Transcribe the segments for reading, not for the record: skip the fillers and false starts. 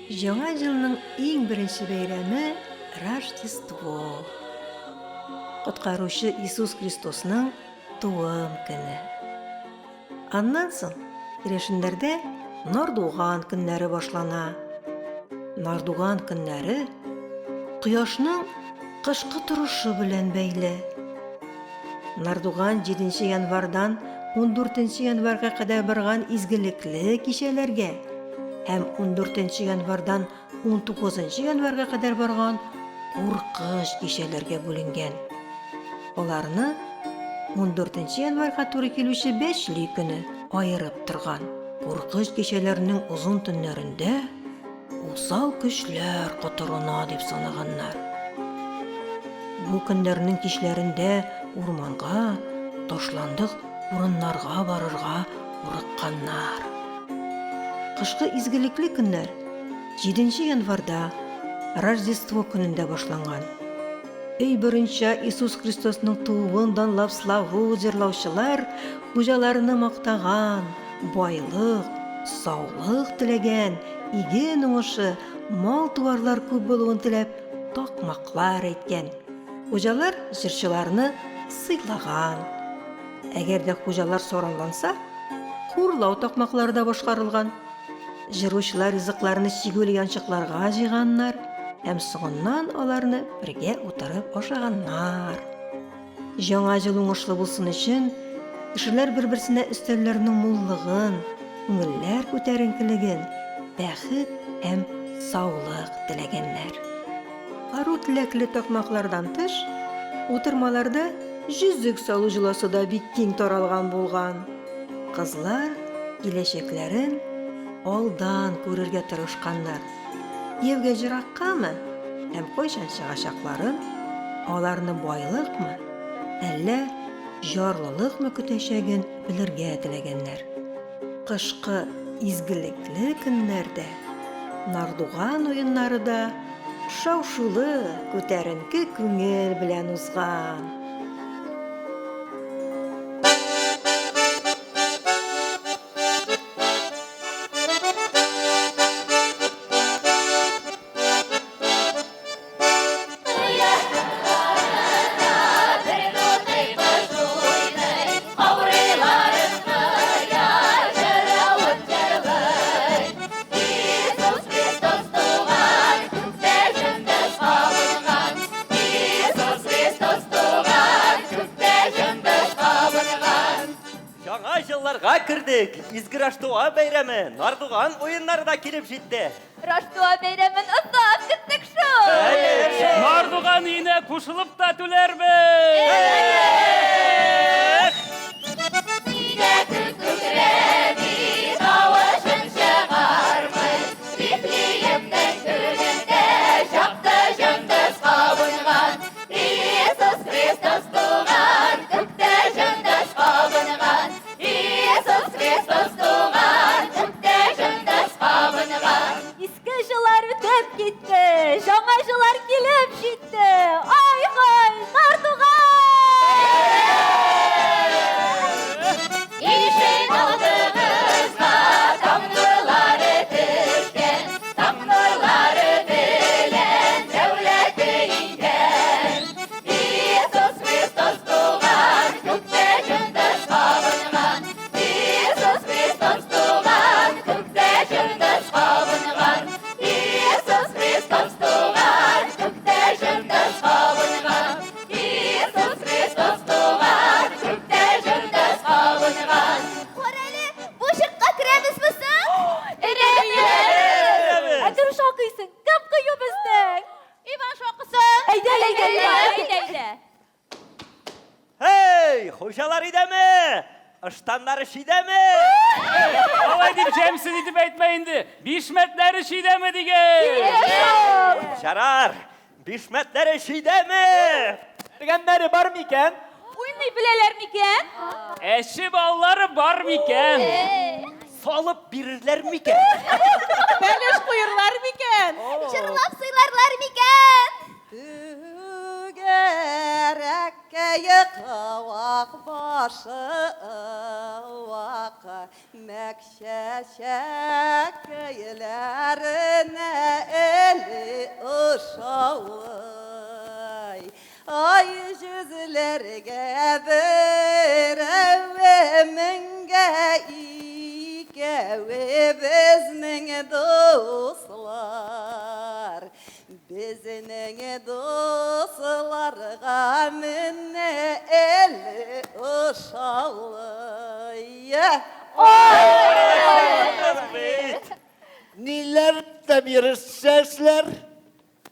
Яңа елның иң беренче бәйрәме Рождество. Коткаручы Иисус Христосның туым көне. Аннан соң керәшеннәрдә Нардуган көннәре башлана. Нардуган көннәре кояшның кышкы торышы белән бәйле. Нардуган 7 январьдан 14 январьга кадәр барган изгелекле кичәләргә һәм 14 январьдан 19 январьга кадәр барган куркыч кичәләргә бүленгән. Аларны 14 январьга туры килүче Бәчли көне аерып торган. Куркыч кичәләрнең озын төннәрендә усал көчләр котырына дип санаганнар. Бу көннәрнең кичләрендә урманга, ташландык урыннарга барырга курыкканнар. Кышкы изгелекле көннәр 7 январьда, Рождество көнендә башланган. Өй борынча Иисус Христосның тууын данлап славу җырлаучылар хуҗаларны мактаган, байлык, саулык теләгән, иген уңышы, мал-туарлар күп булуын теләп такмаклар әйткән. Хуҗалар җырчыларны сыйлаган. Әгәр дә хуҗалар саранланса, хурлау такмаклары да башкарылган. Җыручылар ризыкларны чигүле янчыкларга җыйганнар һәм соңыннан аларны бергә утырып ашаганнар. Яңа ел уңышлы булсын өчен, кешеләр бер-берсенә өстәлләрнең муллыгын, күңелләр күтәренкелеген, бәхет һәм саулык теләгәннәр. Ару теләкле такмаклардан тыш, утырмаларда җөзек салу җоласы да бик киң таралган булган. Кызлар киләчәкләрен алдан күрергә тырышканнар. Кияүгә җыраккамы һәм кайчан чыгачакларын, аларны байлыкмы, әллә җарлылыкмы көтәчәген белергә теләгәннәр. Кышкы изгелекле көннәрдә Нардуган уеннары да шау-шулы, күтәренке күңел белән узган. Яңа елларга кердек. Изге Раштуа бәйрәме, Нардуган уеннары да килеп җитте. Раштуа бәйрәмен озак көттек шул. Нардуган өенә кушылып та түләрбез. Нигә күк күкрәми, тавышын чыгармый, Вифлеемнең түрендә чакты җондыз кабынган. Иисус Христос туган, күктә җондыз кабынган. Иисус Христос туган, күктә җондыз кабынган. Иске җылар үтеп китте, жаңа җылар килеп җитте. Ай-һай, Нардуган! Ишек алдыгызга таң нурлары төшкән, таң нурлары белән дәүләте иңгән. Иисус Христос туган, күктә җондыз кабынган. Иисус Христос туган, күктә җондыз кабынган. Иисус Христос туган, күктә җондыз кабынган. Иисус Христос туган, күктә җондыз кабынган. Карале, бу чыкка керәбезме соң? Керәбез! Ә кем шакыйсың? Кем кыю безнең? Иван шакысын! Әйдә, әйдә, әйдә, әйдә. Һей, хуҗалар өйдәме? Ыштаннары чөйдәме? Алай дип җәмсез итеп әйтмә инде. Бишмәтләре чөйдәме диген? Ярар, бишмәтләре чөйдәме? Белгәннәре бар микән? Уйный беләләр микән? Әче баллары бар микән? Салып бирерләр микән? Бәлеш куерлар микән? Җырлап сыйларлар микән? Түгәрәк. Терәккәе куак башы вак, Мәк чәчәккәйләренә әле ошаулый. Ай җүзләргә берәве, меңгә икәве безнең дуслар. Безнең дусларга менә әле ошаулый. Ниләр дә бирешәсләр?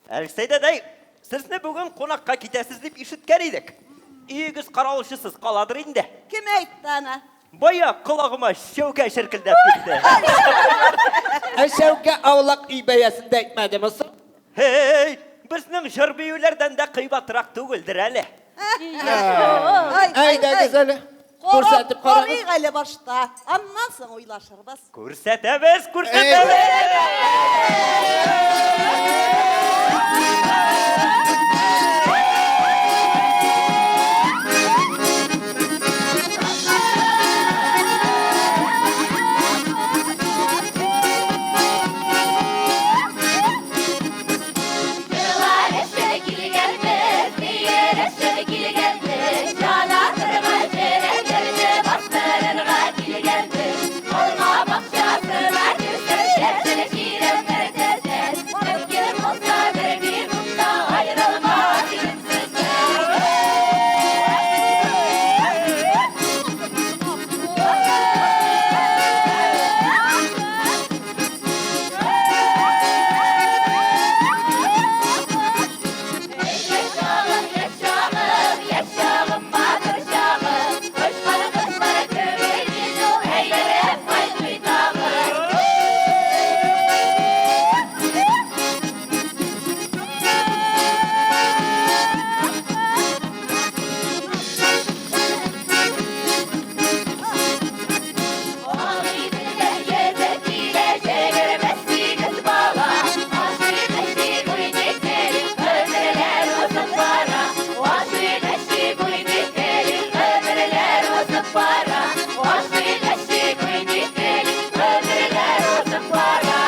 Алексей дәдәй, сезне бүген кунакка китәсез дип ишеткән идек. Өегез каравылчысыз каладыр инде. Кем әйтте аны? Бая колагыма шәүкә черкелдәп китте. Ә шәүкә аулак өй бәясен дә әйтмәдеме соң? Һей, безнең җыр биюләрдән дә кыйбатрак түгелдер әле. Әйдәгез әле, күрсәтеп карагыз. Карыйк әле башта, аннан соң уйлашырбыз. Күрсәтәбез, күрсәтәбез! Җырлар эше килгәнбез, биер эше килгәнбез, җан атырга, җирәндерде бастырырга килгәнбез. Алма бакчасына килсен, яшел чирәмнәр төзәр. Мөмкин булса бер минут та аерылмас идем сездән. Яшь чагым, яшь чагым, яшь чагым, матур чагым, Очкан кошлар кебек изү әйләнеп кайтмый тагын. Агыйделдә йөзеп килә 28 бала. Ашый-эчи, уйный-көлеп, гомерләр узып бара. Ашый-эчи, уйный-көлеп, гомерләр узып бара. Ашый-эчи, уйный-көлеп, гомерләр узып бара.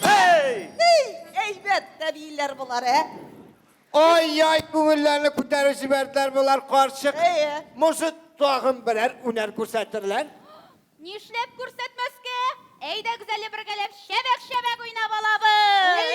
Һей! Әйбәт тә бииләр болар, ә? Ай-яй, күңелләрне күтәреп җибәрделәр болар, карчык. Әйе. Может, тагын берәр үнәр күрсәтерләр? Нишләп күрсәтмәскә? Әйдәгез әле бергәләп шәбәк-шәбәк уйнап алабыз.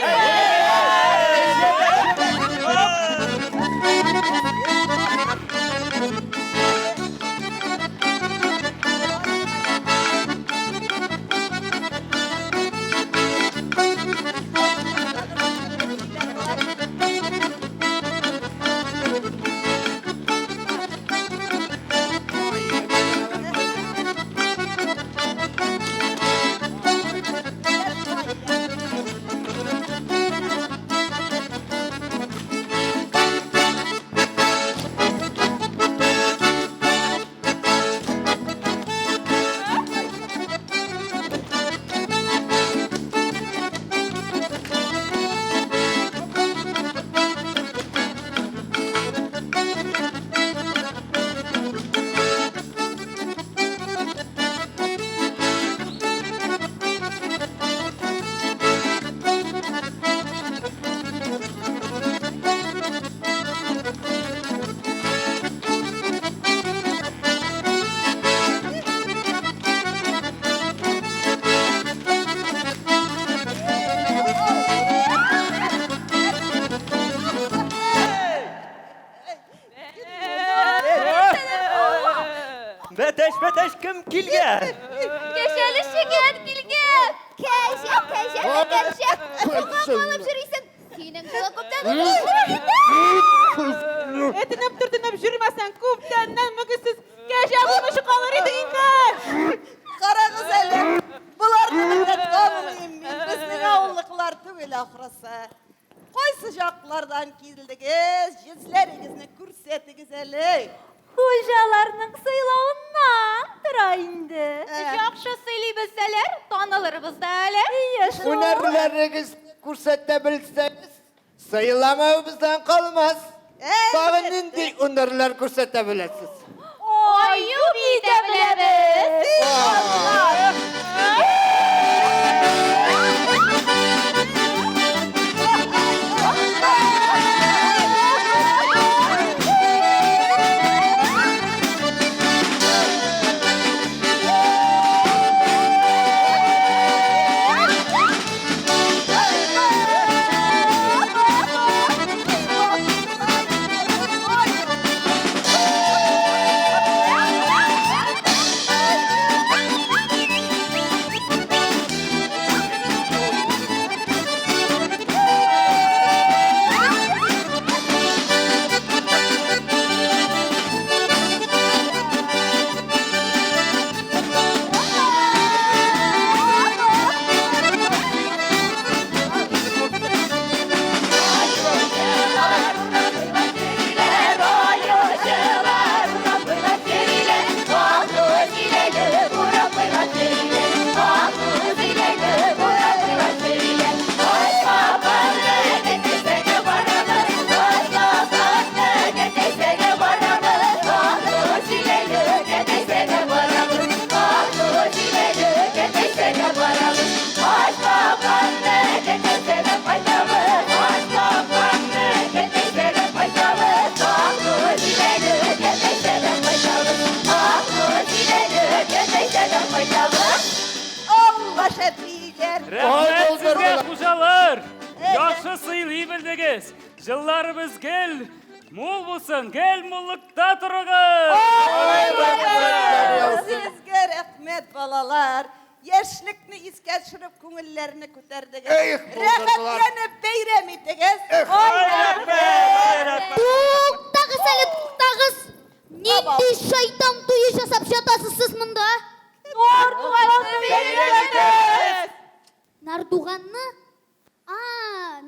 Бәтәч, бәтәч, кем килгән? Кәшәле чегән килгән. Кәҗә, кәҗә, кәҗә. Юга калып йөрисең. Синең җылы күптән үтте. Этенеп төртенеп йөрмәсәң, күптәннән мөгезсез кәҗә булмыш калыр идең инде. Карагыз әле, боларны бер дә танымыйм мин. Безнең авылныкылар түгел ахрысы. Кайсы җаклардан килдегез? Җенсләрегезне күрсәтегез әле. Хуҗаларның сыйлавыннан тора инде. Яхшы сыйлый белсәләр, танылырбыз да әле. Ие шул. Һөнәрләрегезне күрсәтә белсәгез, сыйламавыбыздан калмас. Тагын нинди һөнәрләр күрсәтә беләсез? Аю биетә беләбез. Алла шәп бииләр. Рәхмәт сезгә, хуҗалар! Яхшы сыйлый белдегез. Җылларыбыз гел мул булсын, гел муллыкта торыгыз! Сезгә рәхмәт, балалар. Яшьлекне искә төшереп, күңелләрне күтәрдегез. Эх, булдырдылар. Рәхәтләнеп бәйрәм итегез. Туктагыз әле, туктагыз! Нинди шайтан туе жасап жатасыз сез монда? Нардуганны? А,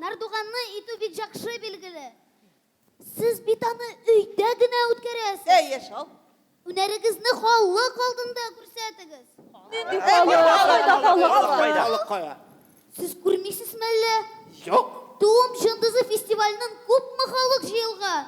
нардуганны итү бик жакшы билгеле. Сез бит аны өйдә генә үткәрәсез. Әйе шул. Һөнәрегезне халык алдында күрсәтегез. Нинди халык? Кайда халык? Халык кая? Сез күрмисезме әллә? Юк. Туым җондызы фестиваленең күпме халык җыелган?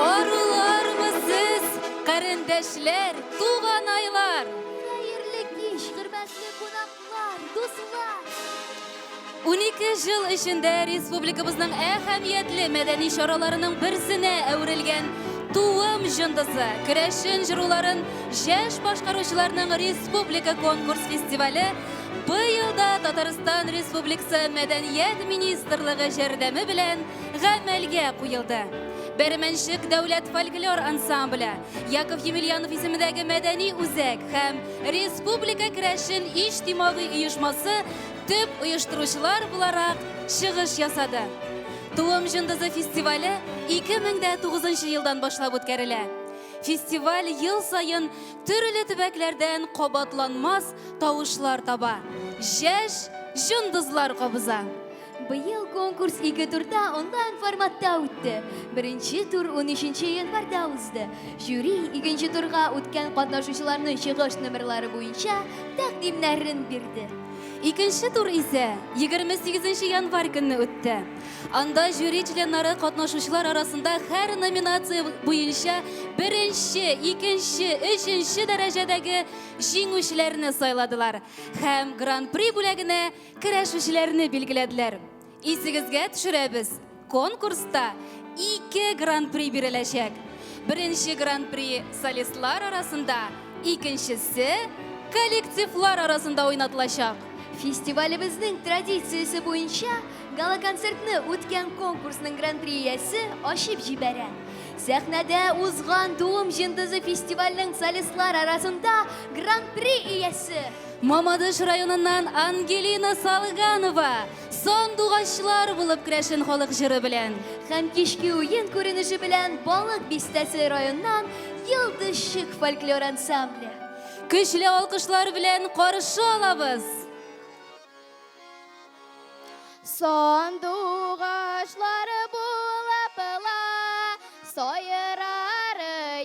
Арулармы сез, карендәшләр, туганайлар? Хәерле кич, хөрмәтле кунаклар, дуслар! 12 ел эчендә республикабызның әһәмиятле мәдәни чараларының берсенә әверелгән Туым җондызы, керәшен җыруларын җәш башкаручыларның республика конкурс фестивале быел да Татарстан Республикасы Мәдәният министрлыгы ярдәме белән гамәлгә куелды. Бәрмәнчек дәүләт фольклор ансамбле, Яков Емельянов исемендәге мәдәни үзәк һәм Республика керәшен иҗтимагый оешмасы төп оештыручылар буларак чыгыш ясады. Туым җондызы фестивале 2009 елдан башлап үткәрелә. Фестиваль ел саен төрле төбәкләрдән кабатланмас тавышлар таба, җәш җондызлар кабыза. Быел конкурс ике турда онлайн форматта үтте. Беренче тур 13 январьда узды. Жюри икенче турга үткән катнашучыларның чыгыш номерлары буенча тәкъдимнәрен бирде. Икенче тур исә 28 январь көнне үтте. Анда жюри членнары катнашучылар арасында һәр номинация буенча беренче, икенче, өченче дәрәҗәдәге җиңүчеләрне сайладылар һәм Гран-при бүләгенә көрәшүчеләрне билгеләделәр. Исегезгә төшерәбез, конкурста ике Гран-при биреләчәк. Беренче Гран-при солистлар арасында, икенчесе коллективлар арасында уйнатылачак. Фестивалебезнең традициясе буенча гала-концертны үткән конкурсның Гран-при иясе ачып җибәрә. Сәхнәдә узган Туым җындызы фестивальнең солистлар арасында Гран-при иясе. Мамадыш районыннан Ангелина Салганова Сандугачлар булып керәшен халык җыры белән. Һәм кичке уен күренеше белән Балык Бистәсе районыннан Йолдызчык фольклор ансамбле. Көчле алкышлар белән каршы алабыз! Сандугачлар булып ла, сайрар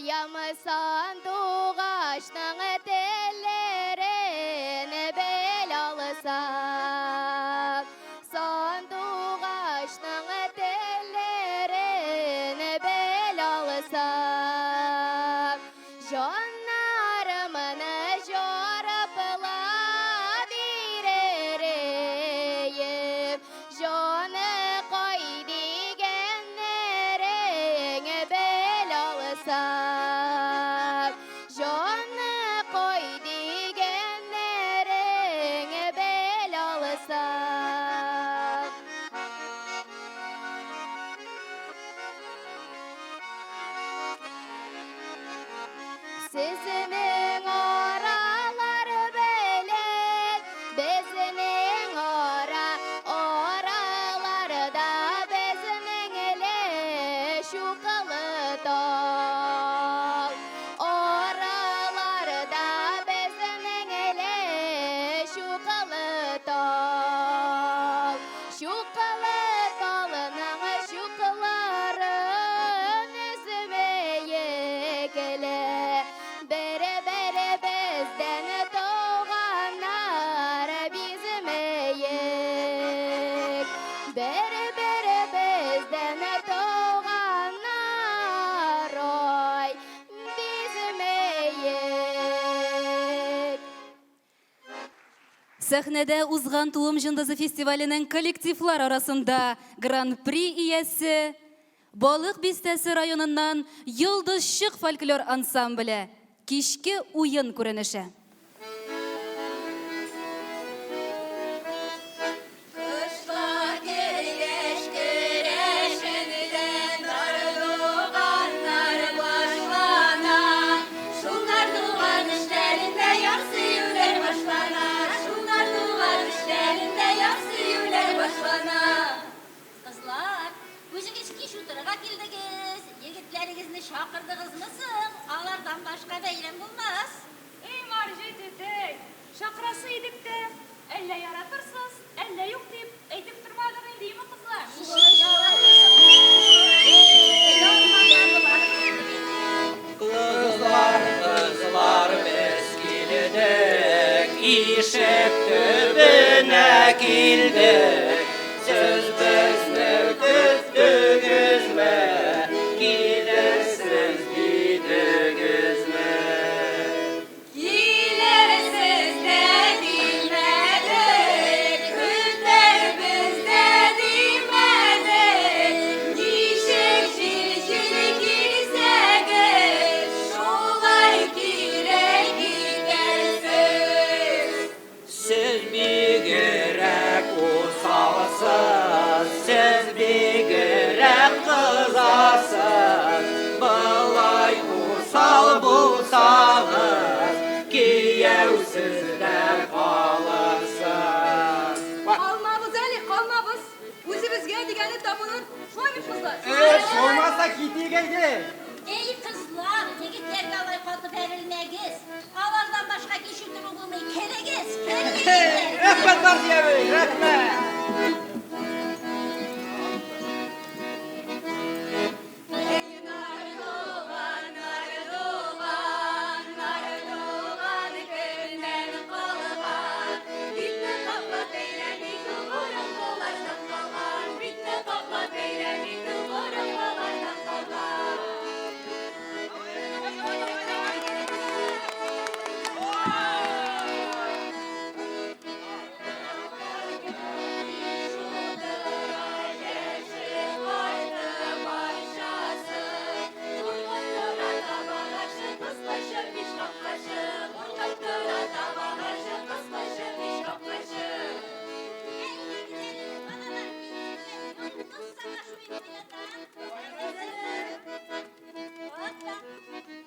ям сандугачның телләрен бел алсам. Сандугачның телләрен бел алсам. Җаннарымны җарыпла биререм, Җаны кай дигәннәрең бел алсам. Җаны кай дигәннәрең бел алсам. Сезнең аралар белән безнең ара, араларда безнең эле чукылы тал. Араларда безнең эле чукылы тал. Чукылы талының чукыларын өзмәек әле. Бер-бер бездән туганнар бизмәек. Бер-бер бездән туганнар ой бизмәек. Сәхнәдә узган Туым җондызы фестиваленең коллективлар арасында Гран-при иясе, Балык Бистәсе районыннан Йолдызчык фольклор ансамбле, Кичке уен күренеше. Кышка кергәч керәшендә нардуганнар башлана. Шул нардуган эшләрендә яр сөюләр башлана. Шул нардуган эшләрендә яр сөюләр башлана. Кызлар, үзегез кич утырырга килдегез, егетләрегезне чакырдыгызмы соң? Алардан башка бәйрәм булмас. Эй, Марҗый түтәй, чакырасы идек тә, әллә яратырсыз, әллә юк дип, әйтеп тормадык инде, име, кызлар? Кызлар, кызлар, без килдек, ишек төбенә килдек. Сез безне көттегезме, килерсез дидегезме? Килерсез дә димәдек, көтәрбез дә димәдек. Ничек җил-җил килсәгез, шулай кире китәрсез. Сез бигрәк усалсыз. Эш, булмаса китик әйдә. Эй, кызлар, егетләргә алай каты бәрелмәгез. Алардан башка кич утыру булмый. Керегез, керегез. Рәхмәт, Марзия әби, рәхмәт.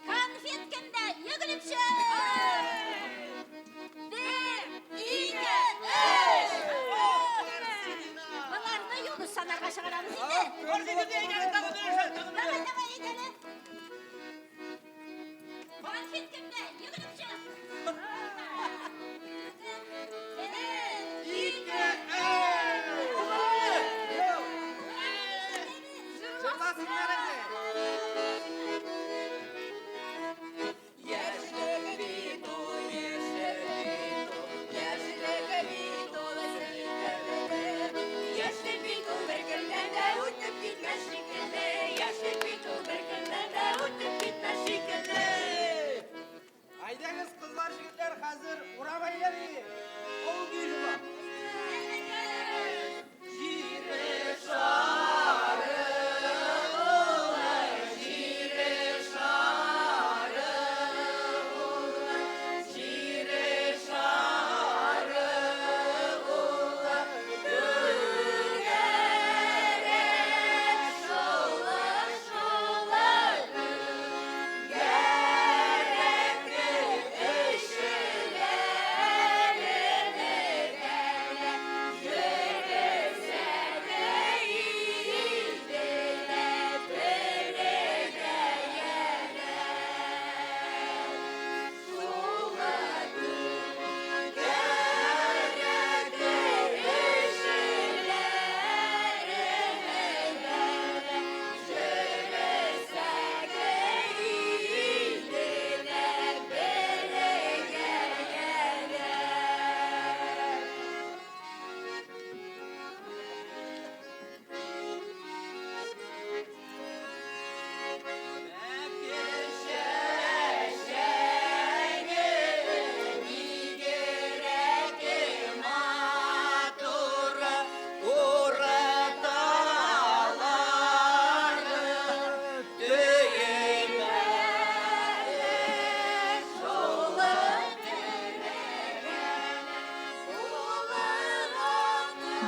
Конфет кемдә? Йөгереп чык! Бер, ике, өч! Боларны юлы санарга чыгарабыз инде. Давай, давай, әйдәле. Конфет кемдә? Йөгереп чык! Бер, ике, Җырласыннар инде. Әйдәгез, кызлар, егетләр, хәзер урам әйләнәйек. Авыл көе җырлап.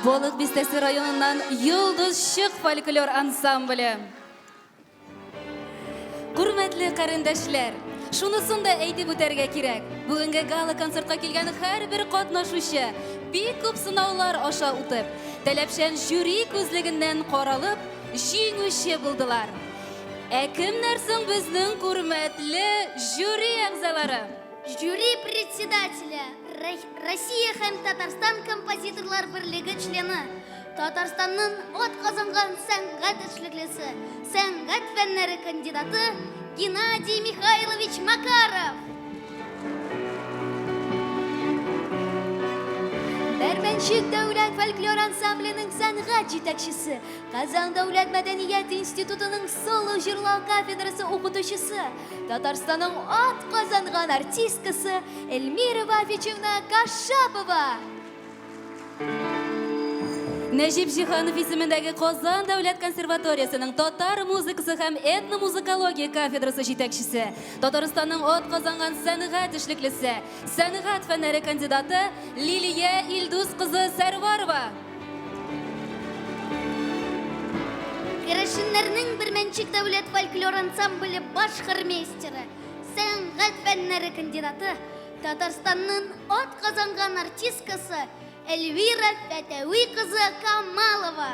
Балык Бистәсе районыннан Йолдызчык фольклор ансамбле. Хөрмәтле карендәшләр, шунысын да әйтеп үтәргә кирәк. Бүгенге гала-концертка килгән һәрбер катнашучы бик күп сынаулар аша үтеп, таләпчән жюри күзлегеннән каралып, җиңүче булдылар. Ә кемнәр соң безнең хөрмәтле жюри әгъзалары? Жюри председателя, Россия һәм Татарстан композиторлар берлеге члены, Татарстанның атказанган сәнгать эшлеклесе, сәнгать фәннәре кандидаты Геннадий Михайлович Макаров. Бәрмәнчек дәүләт фольклор ансамбленең сәнгать җитәкчесе, Казан дәүләт мәдәният институтының соло җырлау кафедрасы укытучысы, Татарстанның атказанган артисткасы Эльмира Вафичевна Кашапова. Нәҗип Җиһанов исемендәге Казан дәүләт консерваториясенең татар музыкасы һәм этномузыкология кафедрасы җитәкчесе, Татарстанның атказанган сәнгать эшлеклесе, сәнгать фәннәре кандидаты Лилия Илдус кызы Сәрварова. Керәшеннәрнең Бәрмәнчек дәүләт фольклор ансамбле баш хормейстеры, сәнгать фәннәре кандидаты, Татарстанның атказанган артисткасы Эльвира Фәтәви кызы Камалова.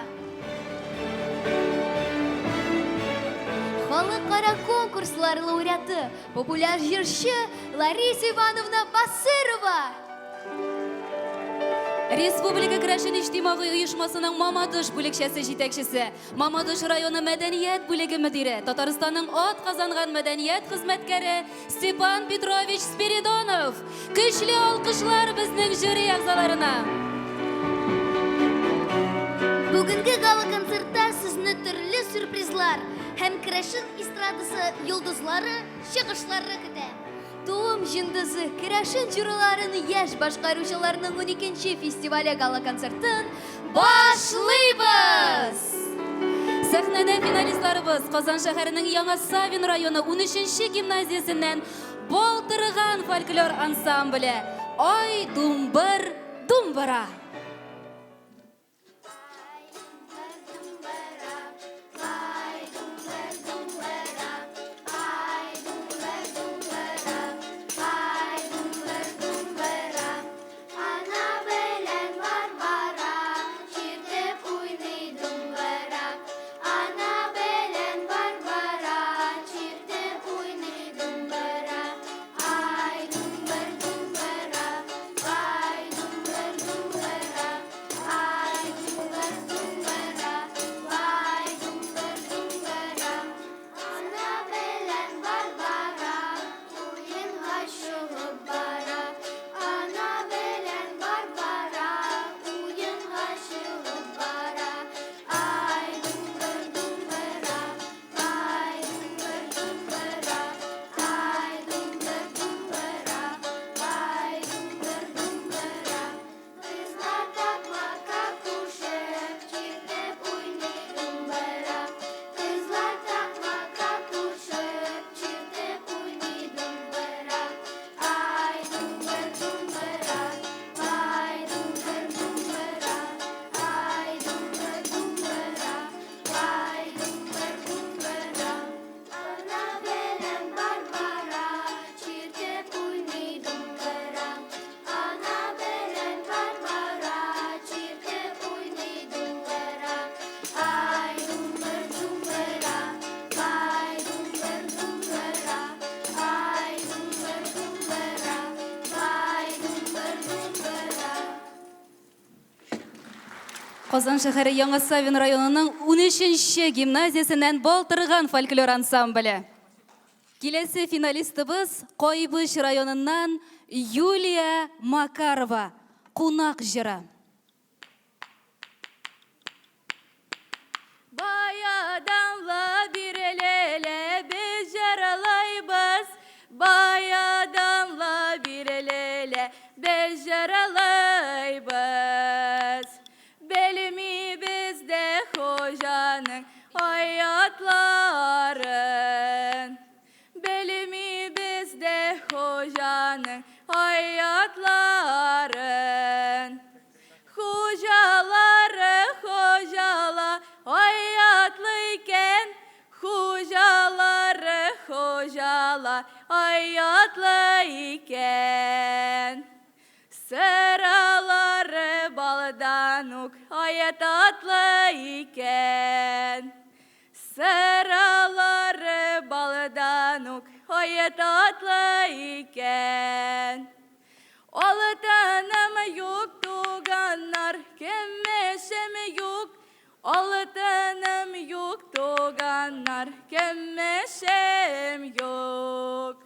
халыкара конкурслар лауреаты, популяр җырчы Лариса Ивановна Басырова. Республика Керәшен иҗтимагый оешмасының Мамадыш бүлекчәсе җитәкчесе, Мамадыш районы мәдәният бүлеге мөдире, Татарстанның ат казанган мәдәният хезмәткәре Степан Петрович Спиридонов. Көчле алкышлар безнең жюри әгъзаларына. Бүгенге гала-концертта сезне төрле сюрпризлар һәм керәшен эстрадасы йолдызлары чыгышлары көтә. Туым җындызы керәшен җыруларын яшь башкаручыларның 12 нче фестивале гала-концертын башлыйбыз! Сәхнәдә финалистларыбыз Казан шәһәренең Яңа Савин районы 13 нче гимназиясеннән Балтырган фольклор ансамбле Ай думбыр думбыра. Ана белән Варвара чиртеп уйный думбыра. Ана белән Варвара чиртеп уйный думбыра. Ай, думбыр, думбыра, ай, думбыр, думбыра, ай, думбыр, думбыра, ай, думбыр, думбыра. Ана белән Варвара уенга чыгып бара. Ана белән Варвара уенга чыгып бара. Ай, думбыр, думбыра, ай, думбыр, думбыра, ай, думбыр, думбыра, ай, думбыр, думбыра. Кызлар такмакка кушып, чиртеп уйный думбыра. Кызлар такмакка кушып, чиртеп уйный думбыра. Ай, думбыр, думбыра, ай, думбыр, думбыра, ай, думбыр, думбыра, ай, думбыр, думбыра. Ана белән Варвара чиртеп уйный думбыра. Ана белән Варвара чиртеп уйный думбыра. Ай, думбыр, думбыра, ай, думбыр, думбыра, ай, думбыр, думбыра, ай, думбыр, думбыра. Казан шәһәре Яңа Савин районының 13 нче гимназиясеннән Балтырган фольклор ансамбле. Киләсе финалистыбыз Кайбыч районыннан Юлия Макарова. Кунак җыры. Баядан ла бирелеле без җырлыйбыз, Баядан ла бирелеле без җырлыйбыз. Белмибез дә хуҗаның аятларын. Белмибез дә хуҗаның аятларын. Хуҗалары хуҗала аятлы икән, Хуҗалары хуҗала аятлы икән. Сыралары балдан ук ай татлы икән. Сыралары балдан ук ай татлы икән. Алтыным юк, туганнар, көмешем юк. Алтыным юк, туганнар, көмешем юк.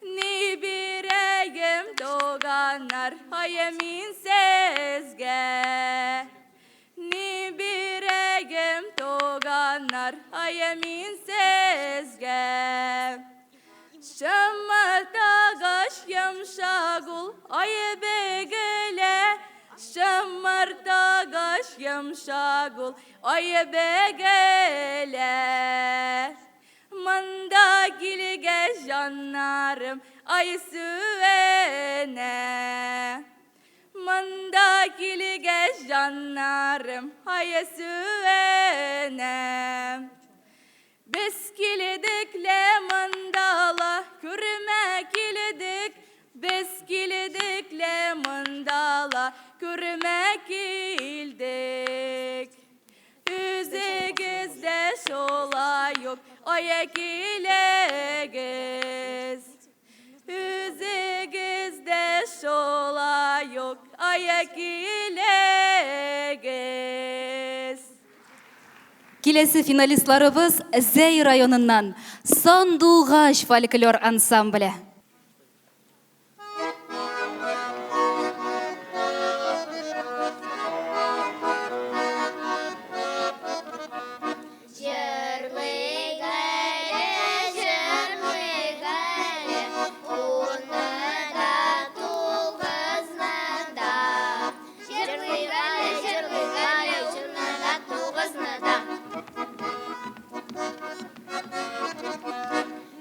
Ни бирәем, туганнар, ай мин сезгә? Ни бирәем, туганнар, ай мин сезгә? Шымырт агач йомшак ул, ай бөгелә. Шымырт агач йомшак ул, ай бөгелә. Монда килгәч җаннарым, ай сүенә. Монда килгәч җаннарым, ай сүенә. Без килдек лә монда ла, күрмә килдек. Без килдек лә монда ла, күрмә килдек. Үзегез дә шулай ук Ая килегез. Үзегез дә шулай ук ая килегез. Киләсе финалистларыбыз Зәй районыннан Сандугач фольклор ансамбле. Җырлыйк әле, җырлыйк әле, унны да, тугызны да. Җырлыйк әле, җырлыйк әле, унны да, тугызны да.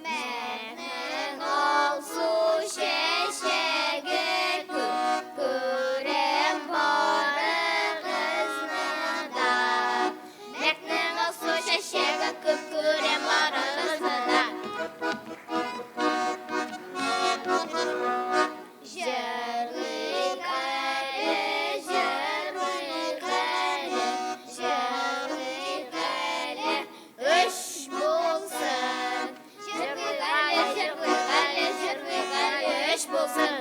Мәкнең алсу чәчәге күп, күрәм барыгызны да. Мәкнең алсу чәчәге күп, күрәм барыгызны да. Җырлыйк әле, җырлыйк әле, җырлыйк әле, өч булсын. Җырлыйк әле, җырлыйк әле, җырлыйк әле, өч булсын.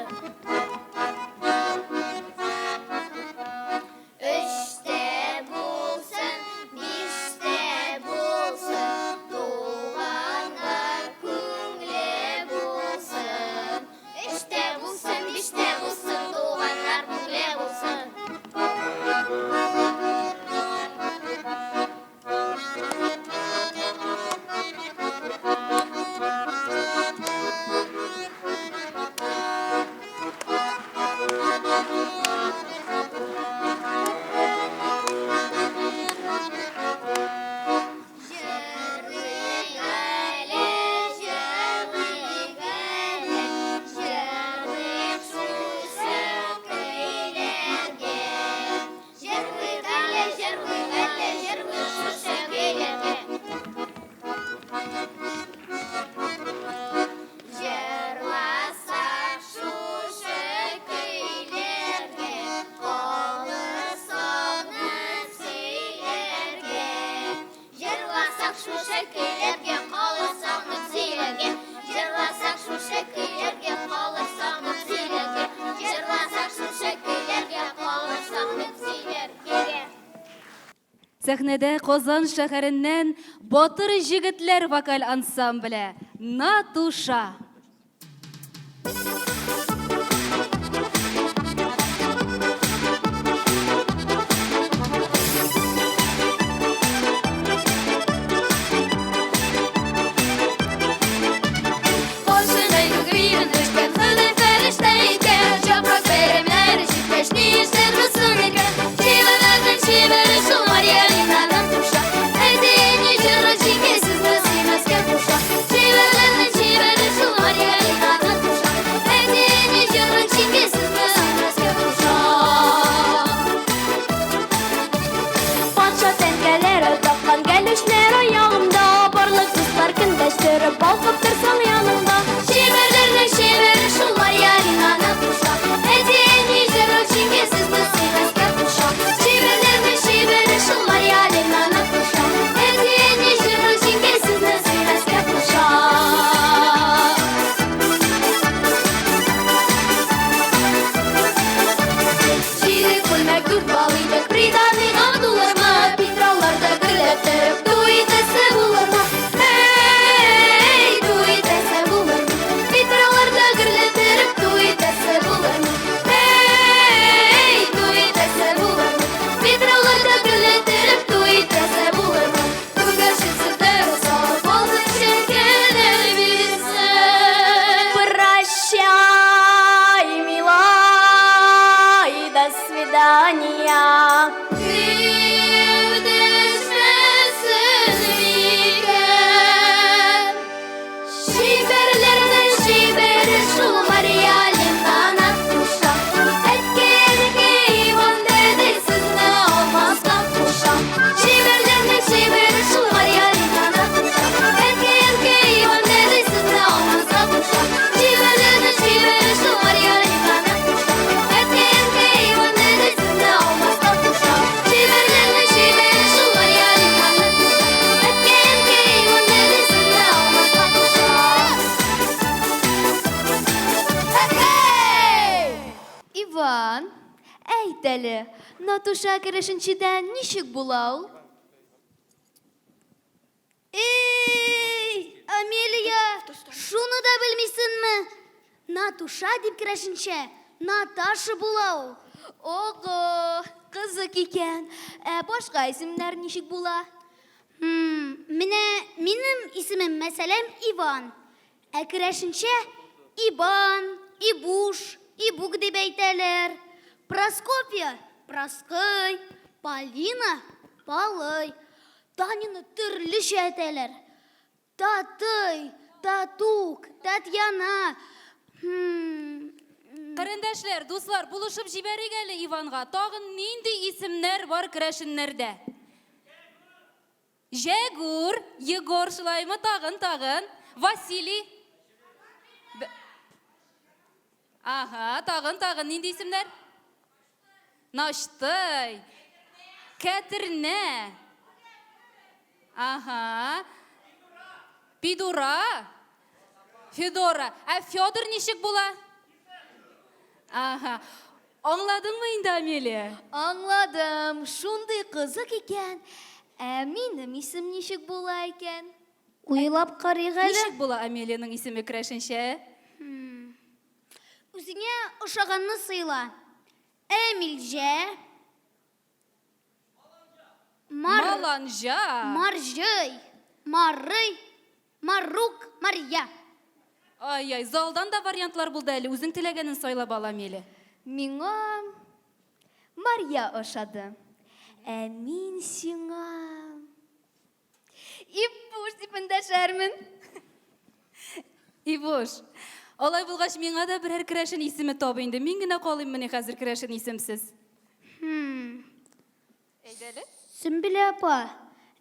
Өч тә булсын, биш тә булсын, туганнар күңле булсын. Өч тә булсын, биш тә булсын, туганнар күңле булсын. Җырлыйк әле, җырлыйк әле, җырлыйк шушы көйләргә. Җырлыйк әле, җырлыйк әле, җырлыйк шушы көйләргә. Җырласак шушы көйләргә, калыр сагынып сөйләргә. Җырласак шушы көйләргә, калыр сагынып сөйләргә. Җырласак шушы көйләргә, калыр сагынып сөйләргә. Җырласак шушы көйләргә, калыр сагынып сөйләргә. Сәхнәдә Казан шәһәреннән Батыр җегетләр вокаль ансамбле Натуша. Башына күк төшкән, Ходай фәрештә иткән, Яфрак бәйрәмнәре җиткәч, ни эшләрбез соң икән? Чибәрләрнең чибәре шул Мария Линаның туша. Әти-әни җыры җиңги сезне сөймәскә куша. Чибәрләрнең чибәре шул Мария Линаның туша. Әйт әле, Натуша керәшенчедә ничек була ул? Эй, Амелия, шуны да белмисенме? Натуша дип керәшенчә Наташа була ул. Ого, кызык икән. Ә башка исемнәр ничек була? Хм, менә минем исемем, мәсәлән, Иван. Ә керәшенчә Ибан, Ибуш, Ибук дип әйтәләр. Просковья, Проскый, Полина, Палый. Таняны төрлечә әйтәләр. Татый, Татук, Татьяна. Хм. Карендәшләр, дуслар, булышып җибәрик әле Иванга. Тагын нинди исемнәр бар керәшеннәрдә? Җәгүр, Егор шулаймы? Тагын, тагын. Василий. Ага, тагын, тагын нинди исемнәр? Начтый. Кәтернә. Ага. Пидура. Федора. Ә Федор ничек була? Ага. Аңладыңмы инде, Амелия? Аңладым. Шундый кызык икән. Ә минем исем ничек була икән? Уйлап карыйк әле. Ничек була Амелиянең исеме керәшенчә? Үзеңә ошаганны сыйла. Әмилҗә. Мар... Маланҗа. Марҗый. Марый. Марук. Марья. Ай-яй, залдан да вариантлар булды әле. Үзең теләгәнен сайлап ал, Амелия. Миңа Марья ошады. Ә мин сиңа Ибуш дип эндәшәрмен. Ибуш, алай булгач миңа да берәр керәшен исеме тап инде. Мин генә калыйммыни хәзер керәшен исемсез? Хм. Әйдә әле. Сөмбелә апа,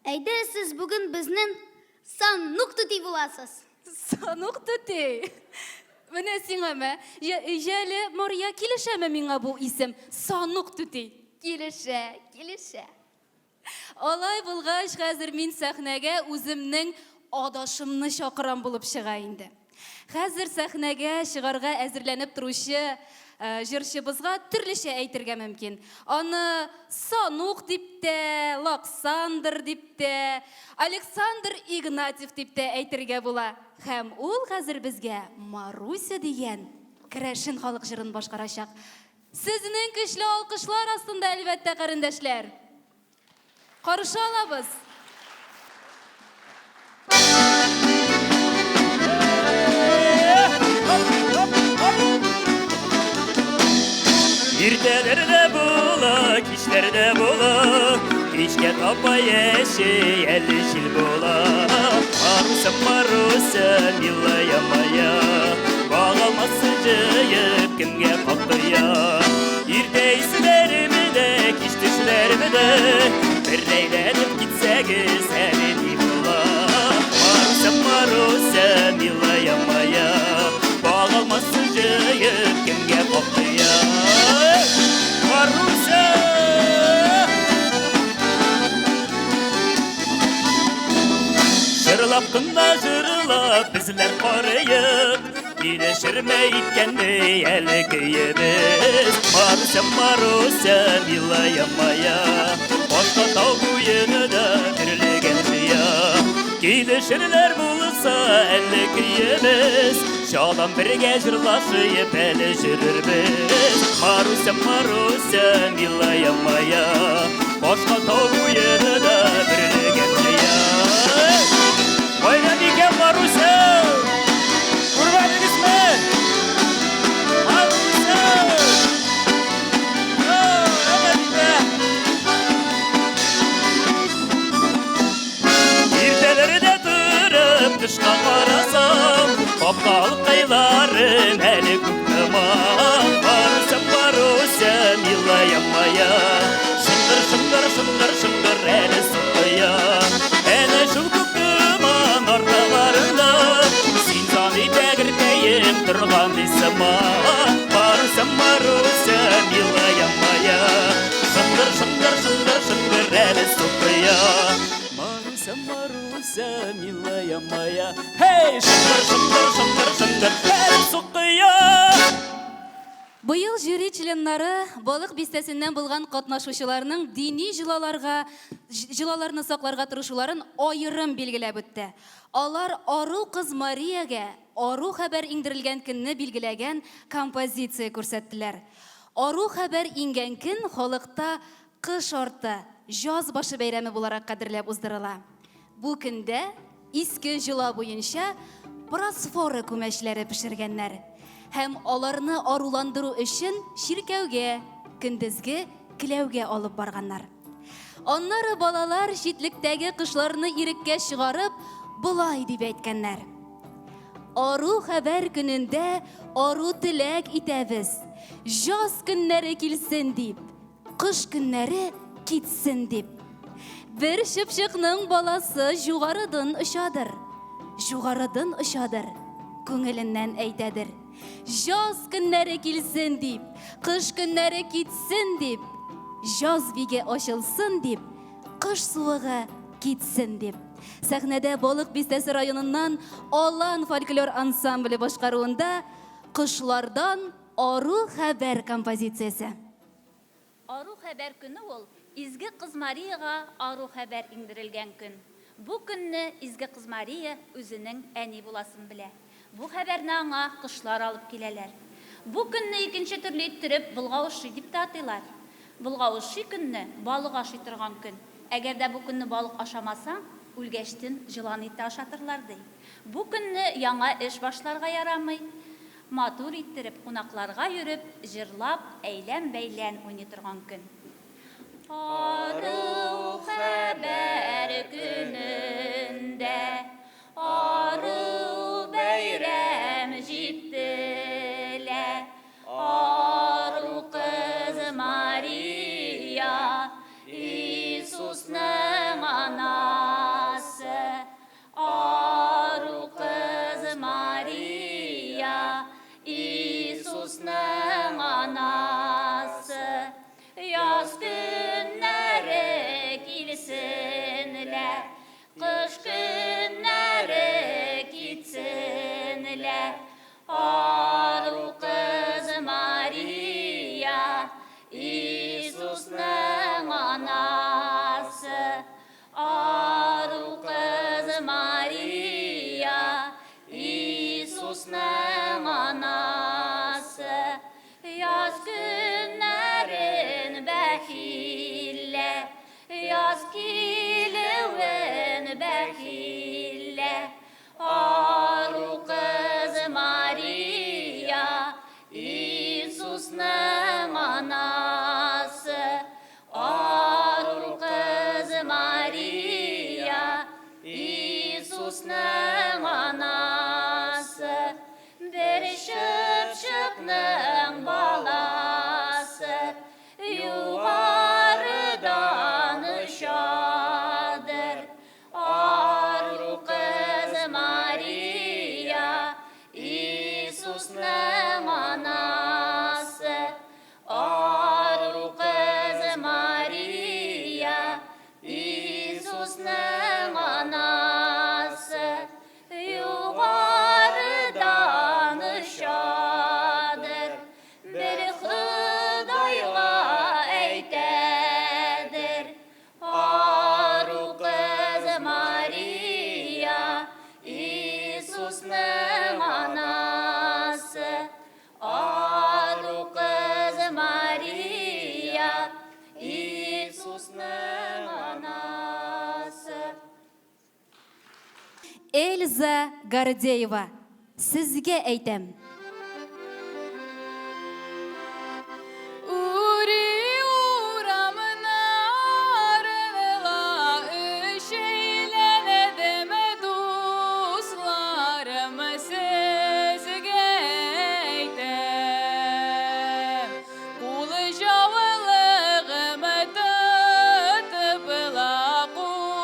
әйдә сез бүген безнең Санук түти буласыз. Санук түти? Менә сиңа мә. Җәле, Мария, килешәме миңа бу исем? Санук түти. Килешә, килешә. Алай булгач, хәзер мин сәхнәгә үземнең адашымны чакырам булып чыга инде. Хәзер сәхнәгә чыгарга әзерләнеп торучы э, җырчыбызга төрлечә әйтергә мөмкин. Аны Санук дип тә, Лаксандр дип тә, Александр Игнатьев дип тә әйтергә була. Һәм ул хәзер безгә Маруся дигән керәшен халык җырын башкарачак. Сезнең көчле алкышлар астында, әлбәттә, карендәшләр. Каршы алабыз. Иртәләр дә була, кичләр дә була, Кичкә таба яши, әле җил була. Маруся, Маруся, милая моя, Багалмасы җыеп, кемгә катыя? Иртә исләреме дә, кич төшләреме дә, Бер әйләнеп китсәгез, әле ни була? Маруся, Маруся, милая моя, Багалмасы җыеп, кемгә катыя? Маруся! Җырлап кына җырлап, безләр карыек, Килешерме иткәндәй әле көебез. Маруся, Маруся, милая моя, Башка тау буенда төрлегән җыя. Килешерләр булса әле көебез, Чалам бергә җырлашып әле җөрербез. Маруся, Маруся, милая моя, Башка тау буенда берлеген җыя. Кайда микән Маруся? Күрмәдегезме? Маруся! Әнә бит! Иртәләрдә торып тышка карасам, Капка алкайларын әле күк томан. Маруся, Маруся, милая моя, Шыңгыр, шыңгыр, шыңгыр, шыңгыр әле сукыя. Әнә шул күк томан арталарында Син саный тәгәркәем торган сыман. Маруся, Маруся, милая моя, Шыңгыр, шыңгыр, шыңгыр, шыңгыр әле сукыя. Маруся, Маруся, милая моя, Һей, шыңгыр, шыңгыр, шыңгыр, шыңгыр әле сукыя. Быел жюри членнары җырыннары Балык бистәсеннән булган катнашучыларның дини җолаларга җолаларны сакларга тырышуларын аерым билгеләп үтте. Алар Ару кыз Мариягә ару хәбәр иңдерелгән көнне билгеләгән композиция күрсәттеләр. Ару хәбәр иңгән көн халыкта Кыш арты, җаз башы бәйрәме буларак кадерләп уздырыла. Бу көндә иске җола буенча просфора күмәчләре пешергәннәр һәм аларны аруландыру өчен чиркәүгә, көндезге келәүгә алып барганнар. Аннары балалар читлектәге кошларны иреккә чыгарып, болай дип әйткәннәр. Ару хәбәр көнендә ару теләк итәбез, җаз көннәре килсен дип. Кыш көннәре китсен дип. Бер чыпчыкның баласы җугарыдын очадыр. Җугарыдын очадыр, күңеленнән әйтәдер. Җаз көннәре килсен дип, кыш көннәре китсен дип, җаз биге ачылсын дип, кыш суыгы китсен дип. Сәхнәдә Балык Бистәсе районыннан Алан фольклор ансамбле башкаруында Кошлардан ару хәбәр композициясе. Ару хәбәр көне ул, Изге Кыз Мариягә ару хәбәр иңдерелгән көн. Бу көнне Изге Кыз Мария үзенең әни буласын белә. Бу хәбәрне аңа кошлар алып киләләр. Бу көнне икенче төрле иттереп Болгавышый дип тә атыйлар. Болгавышый көнне балык ашый торган көн. Әгәр дә бу көнне балык ашамасаң, үлгәчтен җылан ите ашатырлар, ди. Бу көнне яңа эш башларга ярамый. Матур иттереп кунакларга йөреп, җырлап, әйлән-бәйлән уйный торган көн. Ару хәбәр көнендә, ару бәйрәм җитте лә. Ару кыз Мария, Иисусның анасы, Ару кыз Мария, Иисусның анасы, Яз көннәре килсен лә, Кыш көннәре китсен лә. Ару кыз Мария, Иисусның анасы, Ару кыз Мария, Иисусның анасы, Яз көннәрен бәхиллә, Яз килүен бәхиллә. Ару кыз Мария, Иисусның анасы, Ару кыз Мария, Иисусның анасы, бер чыпчыкның баласы, югарыдан очадыр. Ару кыз Мария, Иисусның анасы, Ару кыз Мария, Иисусның анасы, югарыдан очадыр, бер Ходайга әйтәдер. Ару кыз Мария, Иисусның анасы, Ару кыз Мария, Иисусның анасы. Эльза Гордеева, сезгә әйтәм. Үри урамнарынла өч әйләнәдем, дусларым, сезгә әйтәм. Кул җавылыгым тотып ла кулларга.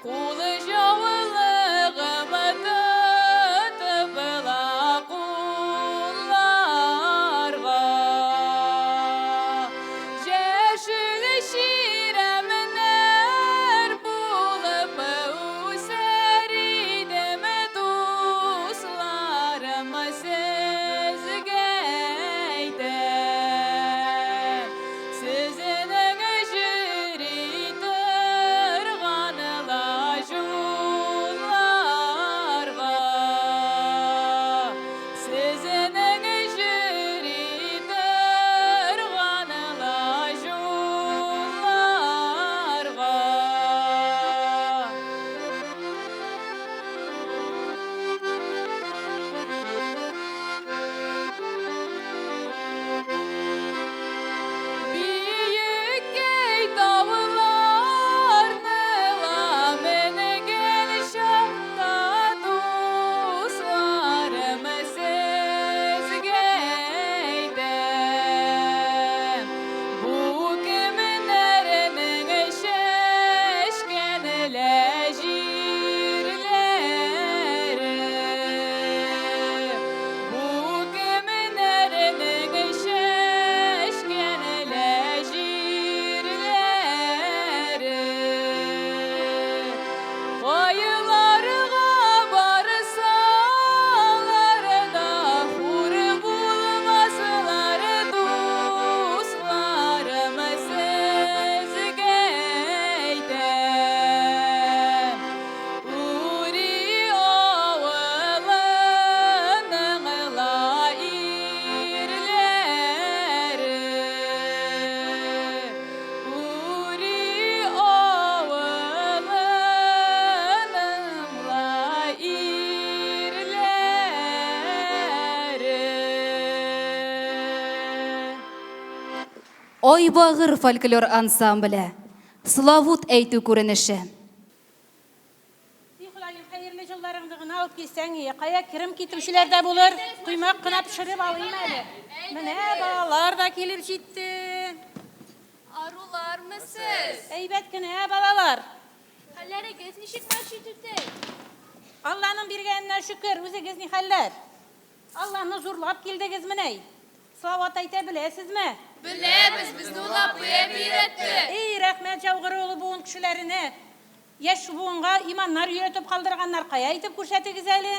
Кул җавылыгым. Байларга барсалар да, хур булмаслар, дусларым, сезгә әйтәм. Үри авылының ла ирләре. Үри авылының ла ирләре. Айбагыр фольклор ансамбле. Славут әйтү күренеше. И Ходаем, хәерле җылларыңны гына алып килсәң ие. Кая керем китүчеләр дә булыр. Коймак кына пешереп алыйм әле. Менә балалар да килеп җитте. Арулармы сез? Әйбәт кенә, балалар. Хәлләрегез ничек, Мәчи түтәй? Алланың биргәненә шөкер, үзегез ни хәлләр? Алланы зурлап килдегез менәй. Салават әйтә беләсезме? Беләбез, безне ул апый әби өйрәтте. Эй, рәхмәт яугыры олы буын кешеләренә. Яшь буынга иманнар өйрәтеп калдырганнар. Кая әйтеп күрсәтегез әле?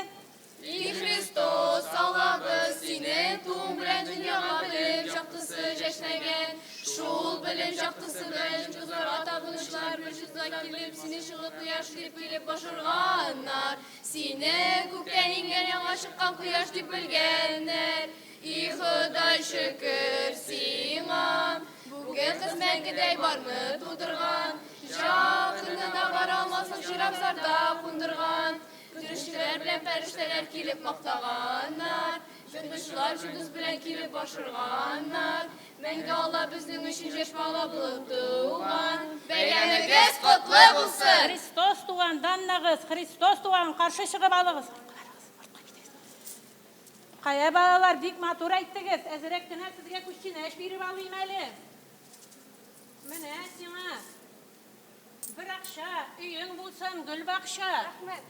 И Христос, Аллабыз, синең тууың белән дөньяга белем җактысы җәшнәгән. Шул белем җактысы белән җондызларга табынучылар, мәҗүслар килеп, сине җылы кояш дип белеп башырганнар. Сине күктән иңгән яңа чыккан кояш дип белгәннәр. И Ходай, шөкер сиңа, бүген кыз мәңгедәй барны тудырган. Җакынына бара алмаслык җир-абзарда кундырган. Көтүчеләр белән фәрештәләр килеп мактаганнар. Җондызчылар җондыз белән килеп башырганнар. Мәңге Алла безнең өчен яшь бала булып туган. Бәйрәмегез котлы булсын! Христос туган, данлагыз, Христос туган, каршы чыгып алыгыз. Кая, балалар, бик матур әйттегез. Әзерәк кенә сезгә күчтәнәч биреп алыйм әле. Менә сиңа бер акча, өең булсын, гөлбакча. Рәхмәт.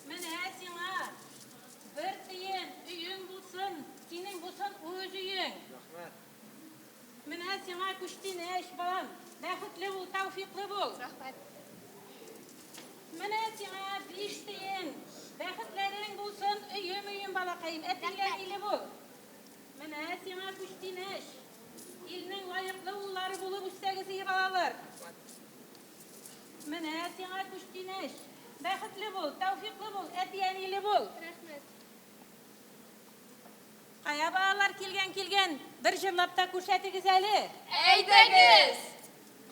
Менә сиңа бер тиен, өең булсын, синең булсын үз өең. Рәхмәт. Менә сиңа күчтәнәч, балам. Бәхетле бул, тәүфиклы бул. Рәхмәт. Менә сиңа 5 тиен. Бәхетләрең булсын, өем-өем, балакаем, әтиле-әниле бул. Менә сиңа күчтәнәч. Илнең лаеклы уллары булып үссәгез, ие балалар. Менә сиңа күчтәнәч. Бәхетле бул, тәүфиклы бул, әти-әниле бул. Рәхмәт. Кая балалар килгән килгән, бер җырлап та күрсәтегез әле. Әйдәгез!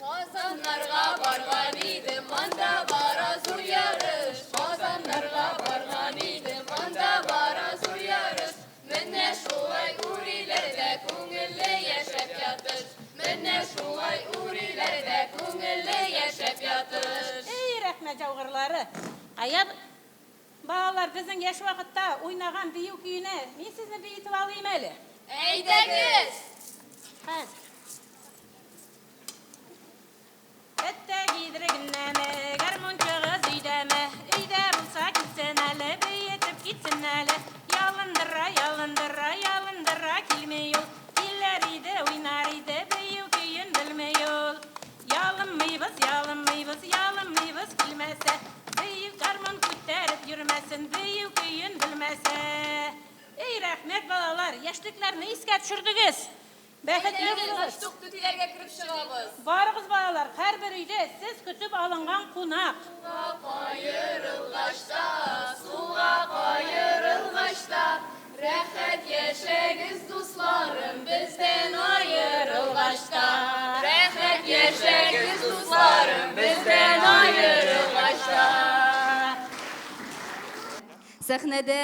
Казаннарга барган идем, анда бара зур ярыш. Казаннарга барган идем, анда бара зур ярыш. Менә шулай үриләрдә күңелле яшәп ятыш. Менә шулай үриләрдә күңелле яшәп ятыш. Эй, рәхмәт яугырлары. Кая балалар, безнең яшь вакытта уйнаган бию көенә мин сезне биетеп алыйм әле. Әйдәгез! Хәзер. Әттә гидрегеннәме, гармунчыгыз өйдәме? Өйдә булса килсен әле, биетеп китсен әле. Ялындыра, ялындыра, ялындыра килми ул. Килер иде, уйнар иде, бию көен белми ул. Ялынмыйбыз, ялынмыйбыз, ялынмыйбыз килмәсә. Бию гармун күтәреп йөрмәсен, бию көен белмәсә. Эй, рәхмәт, балалар, яшьлекләрне искә төшердегез. Бәхетле булыгыз. Тук түтиләргә кереп чыгабыз. Барыгыз, балалар, һәрбер өйдә сез көтеп алынган кунак. Каерылгач та, сулга каерылгач та, рәхәт яшәгез, дусларым, бездән аерылгач та. Рәхәт яшәгез, дусларым, бездән аерылгач та. Сәхнәдә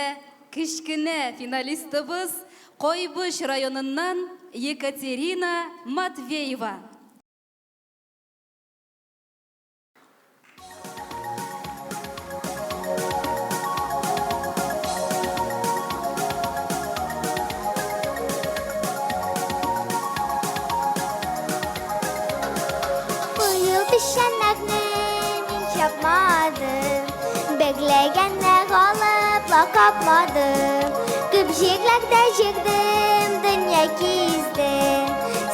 кечкенә финалистыбыз Кайбыч районыннан Екатерина Матвеева. Быел печәннәрне мин чапмадым, Бәгләгәннәр алып ла капмадым. Күп җирләрдә җөрдем, дөнья гиздем,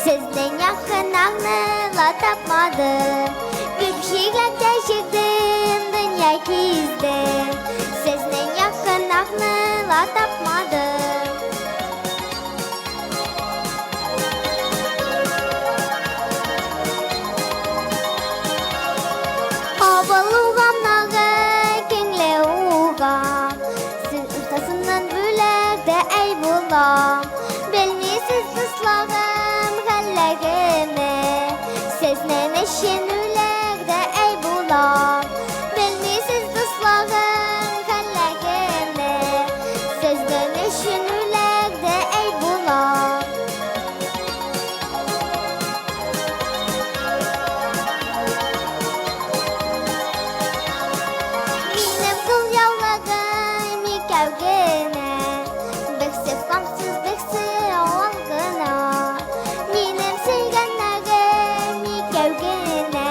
Сезнең якыннарны ла тапмадым. Күп җирләрдә җөрдем, дөнья ла тапмадым. Авыл урамнары киңле угам, Сез уртасыннан бүләк дә әй булам. Белмисез, дусларым, хәлләремне, Сезнең өчен үләр дә әй булам. Белмисез, дусларым, хәлләремне, Сезнең өчен үләр дә әй булам. Минем кул яулыгым икәү генә, Берсе француз, берсе авыл гына. Минем сөйгәннәрем икәү генә,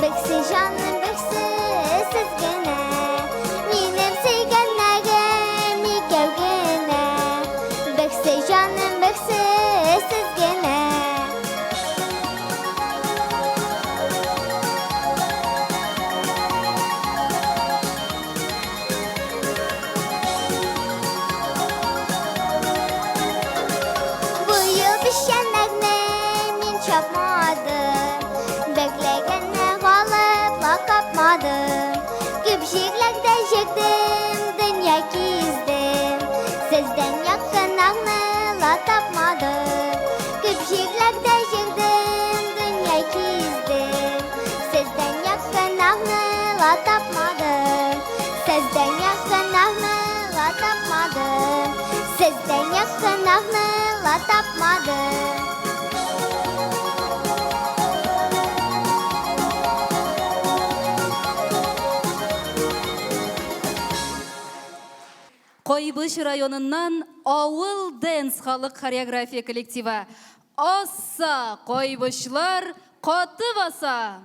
Берсе җаным, берсе сез генә. Минем сөйгәннәрем икәү генә, Берсе җаным, берсе сез генә. Быел печәннәрне мин чапмадым, Бәкләгәнне алып ла капмадым. Күп җирләрдә йөрдем, дөнья гиздем, Сездән якынракны ла тапмадым. Күп җирләрдә йөрдем, дөнья гиздем, Сездән якынракны ла тапмадым. Сездән якынракны ла тапмадым. Сездән якынракны ла тапмадым. Кайбыч районыннан Авыл Дэнс халык хореография коллективы. Асса, кайбычлар каты баса!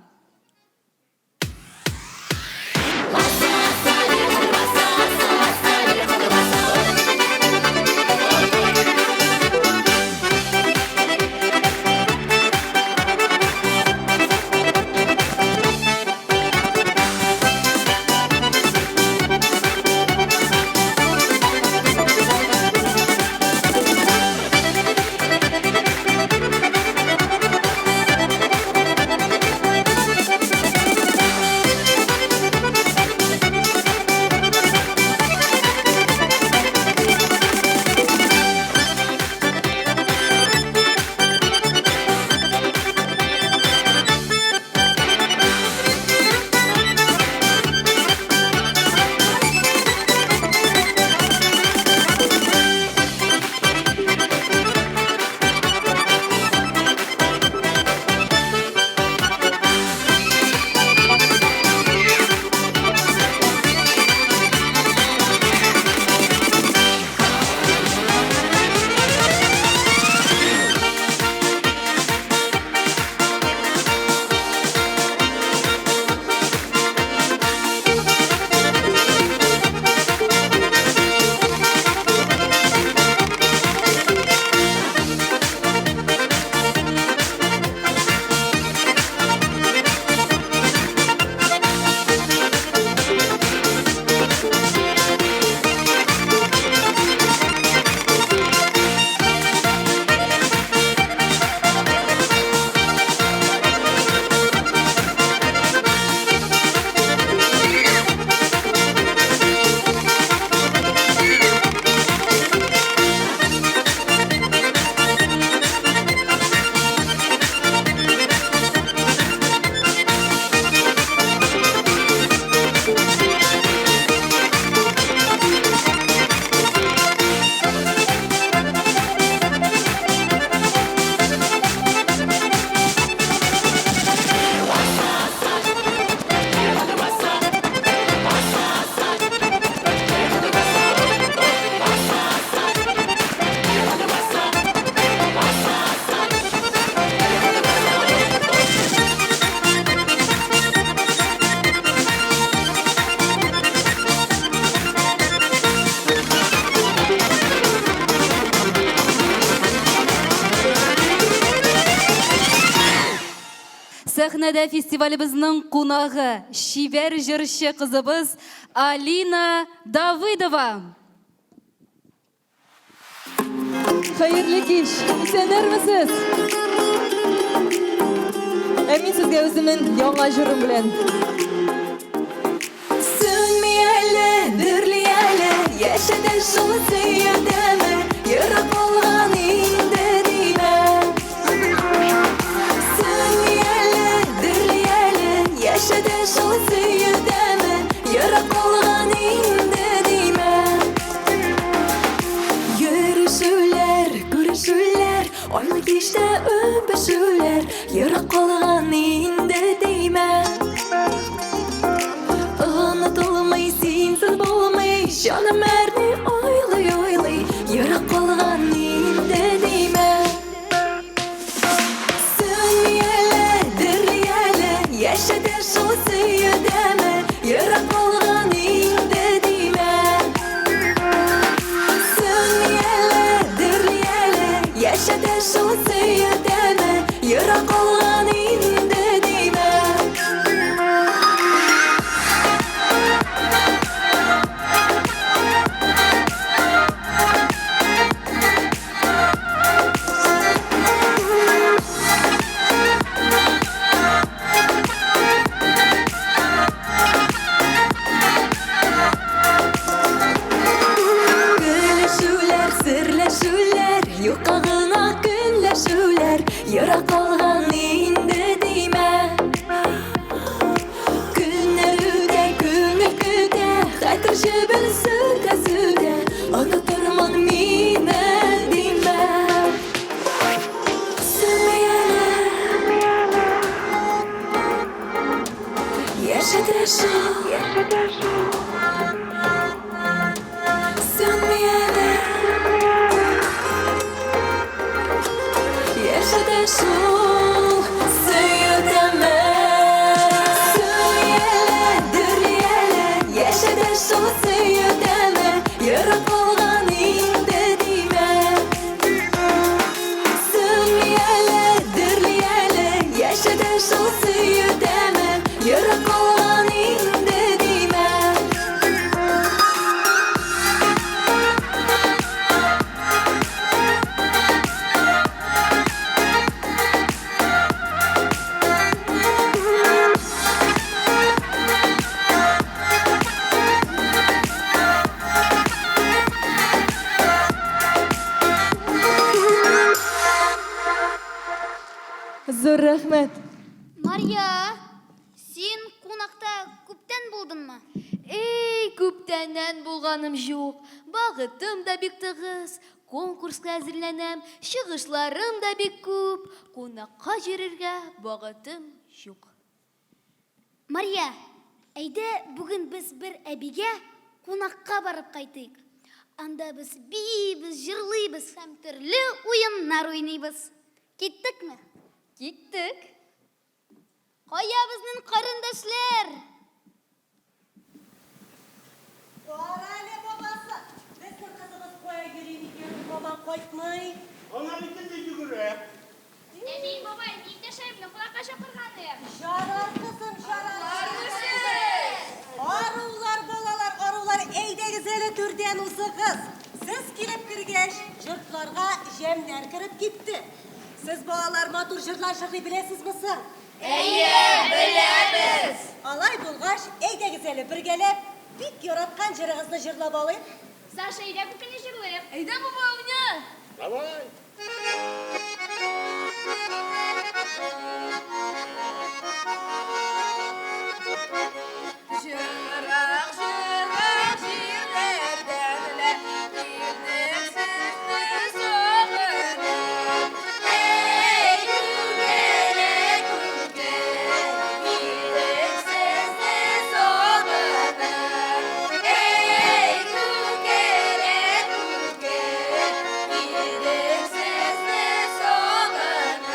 Сәхнәдә фестивалебезнең кунагы, чибәр җырчы кызыбыз Алина Давыдова. Хәерле кич! Исәннәрмесез? Ә мин сезгә үземнең яңа җырым белән. Сүнми әле, дөрли әле, яшәдә шул сөю тәме, ерак калган инде димә. Сүнми әле, дөрли әле, яшәдә шул сөю тәме, ерак калган инде димә. Йөрешүләр, күрешүләр, айлы кичтә үбешүләр, ерак калган инде димә. Онытылмый, синсез булмый, җаным әрни уйлый-уйлый, ерак калган инде димә. Сүнми әле, дөрли әле, яшәдә шул сөю дәме, ерак калган инде димә. Сүнми әле, дөрли әле, яшәдә шул сөю дәме, ерак калган инде димә. Көлешүләр, серләшүләр, юкка гына көнләшүләр, ерак калган инде димә. Көннәр үтә, күңел көтә, хәтер җебен сүтә-сүтә, онытырмын мине димә. Сүнми әле, яшәдә шул, сүнми әле, яшәдә шул сөю тәме. Сүнми әле, дөрли әле, яшәдә шул сөю тәме, ерак калган инде димә. Сүнми әле, дөрли әле, яшәдә шул сөю тәме, ерак калган инде димә. Зур рәхмәт. Марья, син кунакта күптән булдыңмы? Эй, күптәннән булганым юк. Вакытым да бик тыгыз, конкурска әзерләнәм, чыгышларым да бик күп. Кунакка йөрергә вакытым юк. Марья, әйдә бүген без бер әбигә кунакка барып кайтыйк. Анда без биибез, җырлыйбыз һәм төрле уеннар уйныйбыз. Киттекме? Киттек. Кая безнең карендәшләр? Кара әле, бабасы, безнең кызыбыз кая йөри микән, һаман кайтмый. Ана бит инде йөгерә. Әби, бабай, мин дә Шәйбне кунакка чакырганым. Жарар, кызым, жарар. Арулар, балалар, арулар, әйдәгез әле түрдән узыгыз. Сез килеп кергәч, йортларга җәмнәр кереп китте. Сез, балалар, матур җырлар җырлый беләсезме соң? Әйе, беләбез. Алай булгач, әйдәгез әле бергәләп бик яраткан җырыгызны җырлап алыйк. Саша, әйдә күкене җырлыйк. Әйдә, бабай, уйна. Давай. Җырак, җырак җирләрдән лә килдек сезне сагынып. Әй, күкәлә, күкә, килдек сезне сагынып. Әй, күкәлә, күкә, килдек сезне сагынып.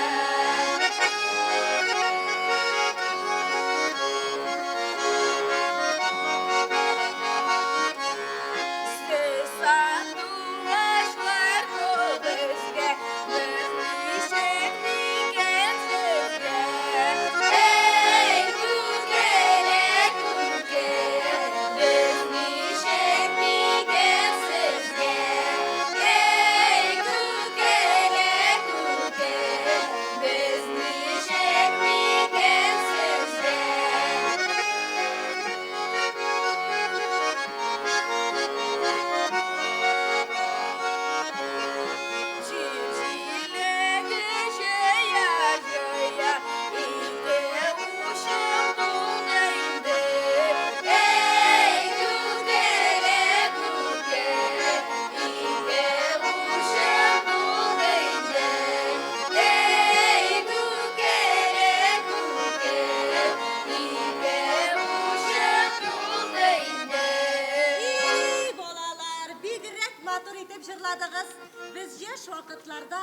уйнадыгыз. Без яшь вакытларда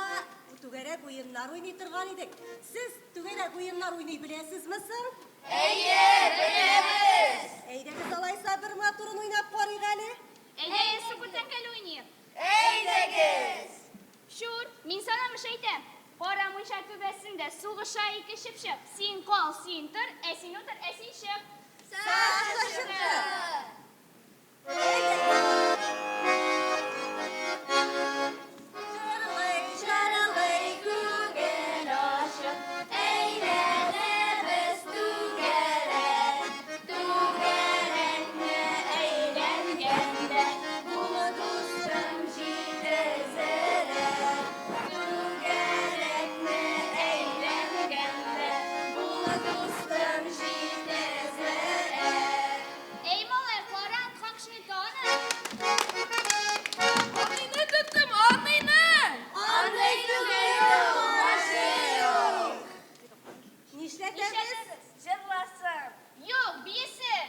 түгәрәк уеннар уйный торган идек. Сез түгәрәк уеннар уйный беләсезме соң? Әйе, беләбез. Әйдәгез алайса бер матурын уйнап карыйк әле. Әйдәгез, су күтәңкәле уйныйк. Әйдәгез. Чур, мин санамыш әйтәм. Кара мунча түбәсендә сугыша ике чыпчык. Син кал, син тор, ә син утыр, ә син чык. Саша чыпчык. Җырлый, җырлый күңел ачып, әйләнәбез түгәрәк. Түгәрәкне әйләнгәндә, бул дустым җитезерәк. Түгәрәкне әйләнгәндә, бул дустым җитезерәк. Эй, малай, кара, откан кешене таны. Аныйны тоттым, аныйны! Андый түгел ул, башы юк. Нишләтәбез? Җырласын. Юк, биесен.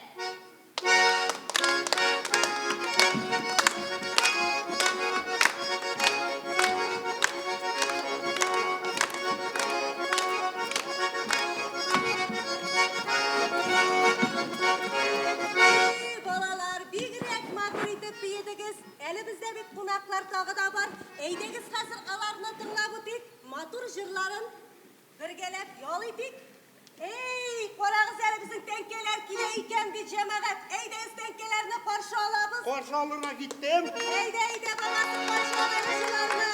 Эй, балалар, бигрәк матур итеп биедегез. Әле бездә бит кунаклар тагы да бар. Әйдәгез хәзер аларны тыңлап үтик. Матур җырларын бергәләп ял итик. Эй, карагыз әле безнең тәңкәләр килә икән бит, җәмәгать. Әйдәгез тәңкәләрне каршы алабыз. Каршы алырга киттем. Әйдә, әйдә, бабасы, каршы алабыз аларны.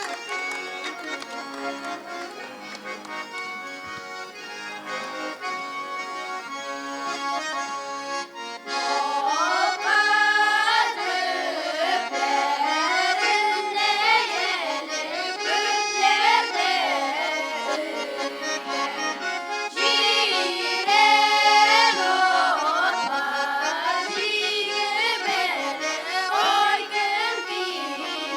Ай кем килгән?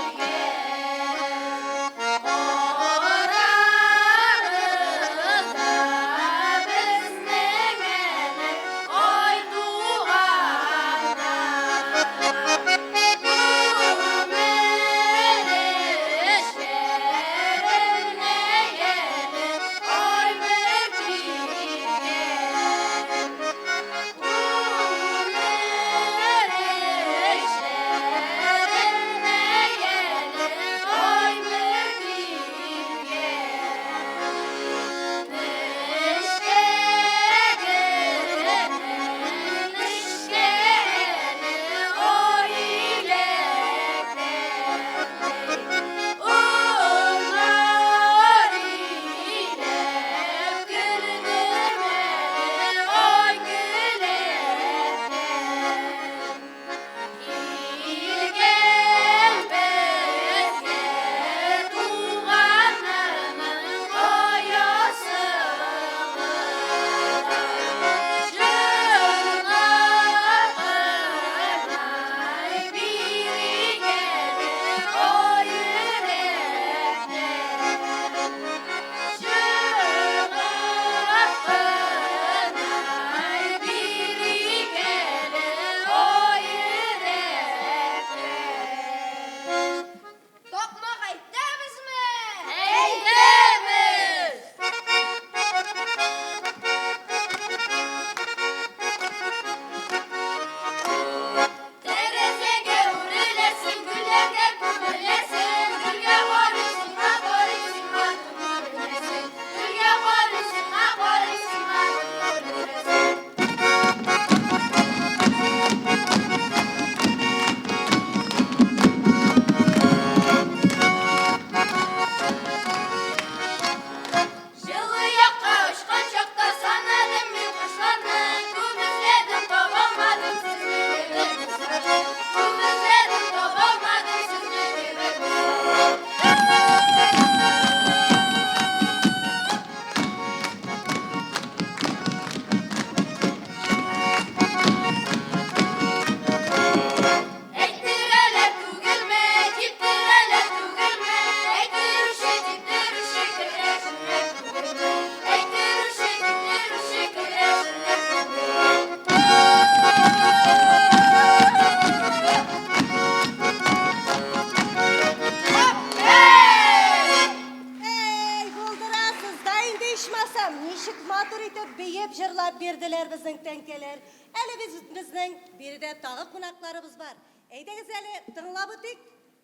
Рәхмәтләр безнең тәңкәләр. Әле без безнең биредә тагы кунакларыбыз бар. Әйдәгез әле тыңлап үтик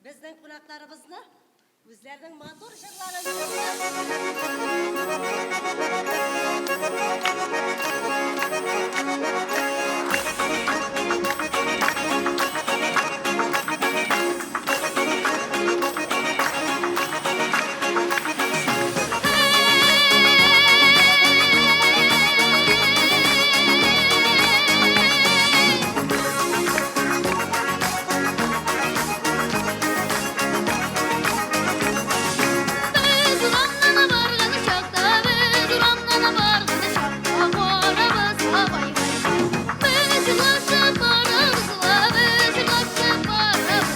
безнең кунакларыбызны. Үзләренең матур җырларын Без урамнан барган чакта, без урамнан барган чакта, барабыз абай Без җырлашып барабыз ла, без җырлашып барабыз,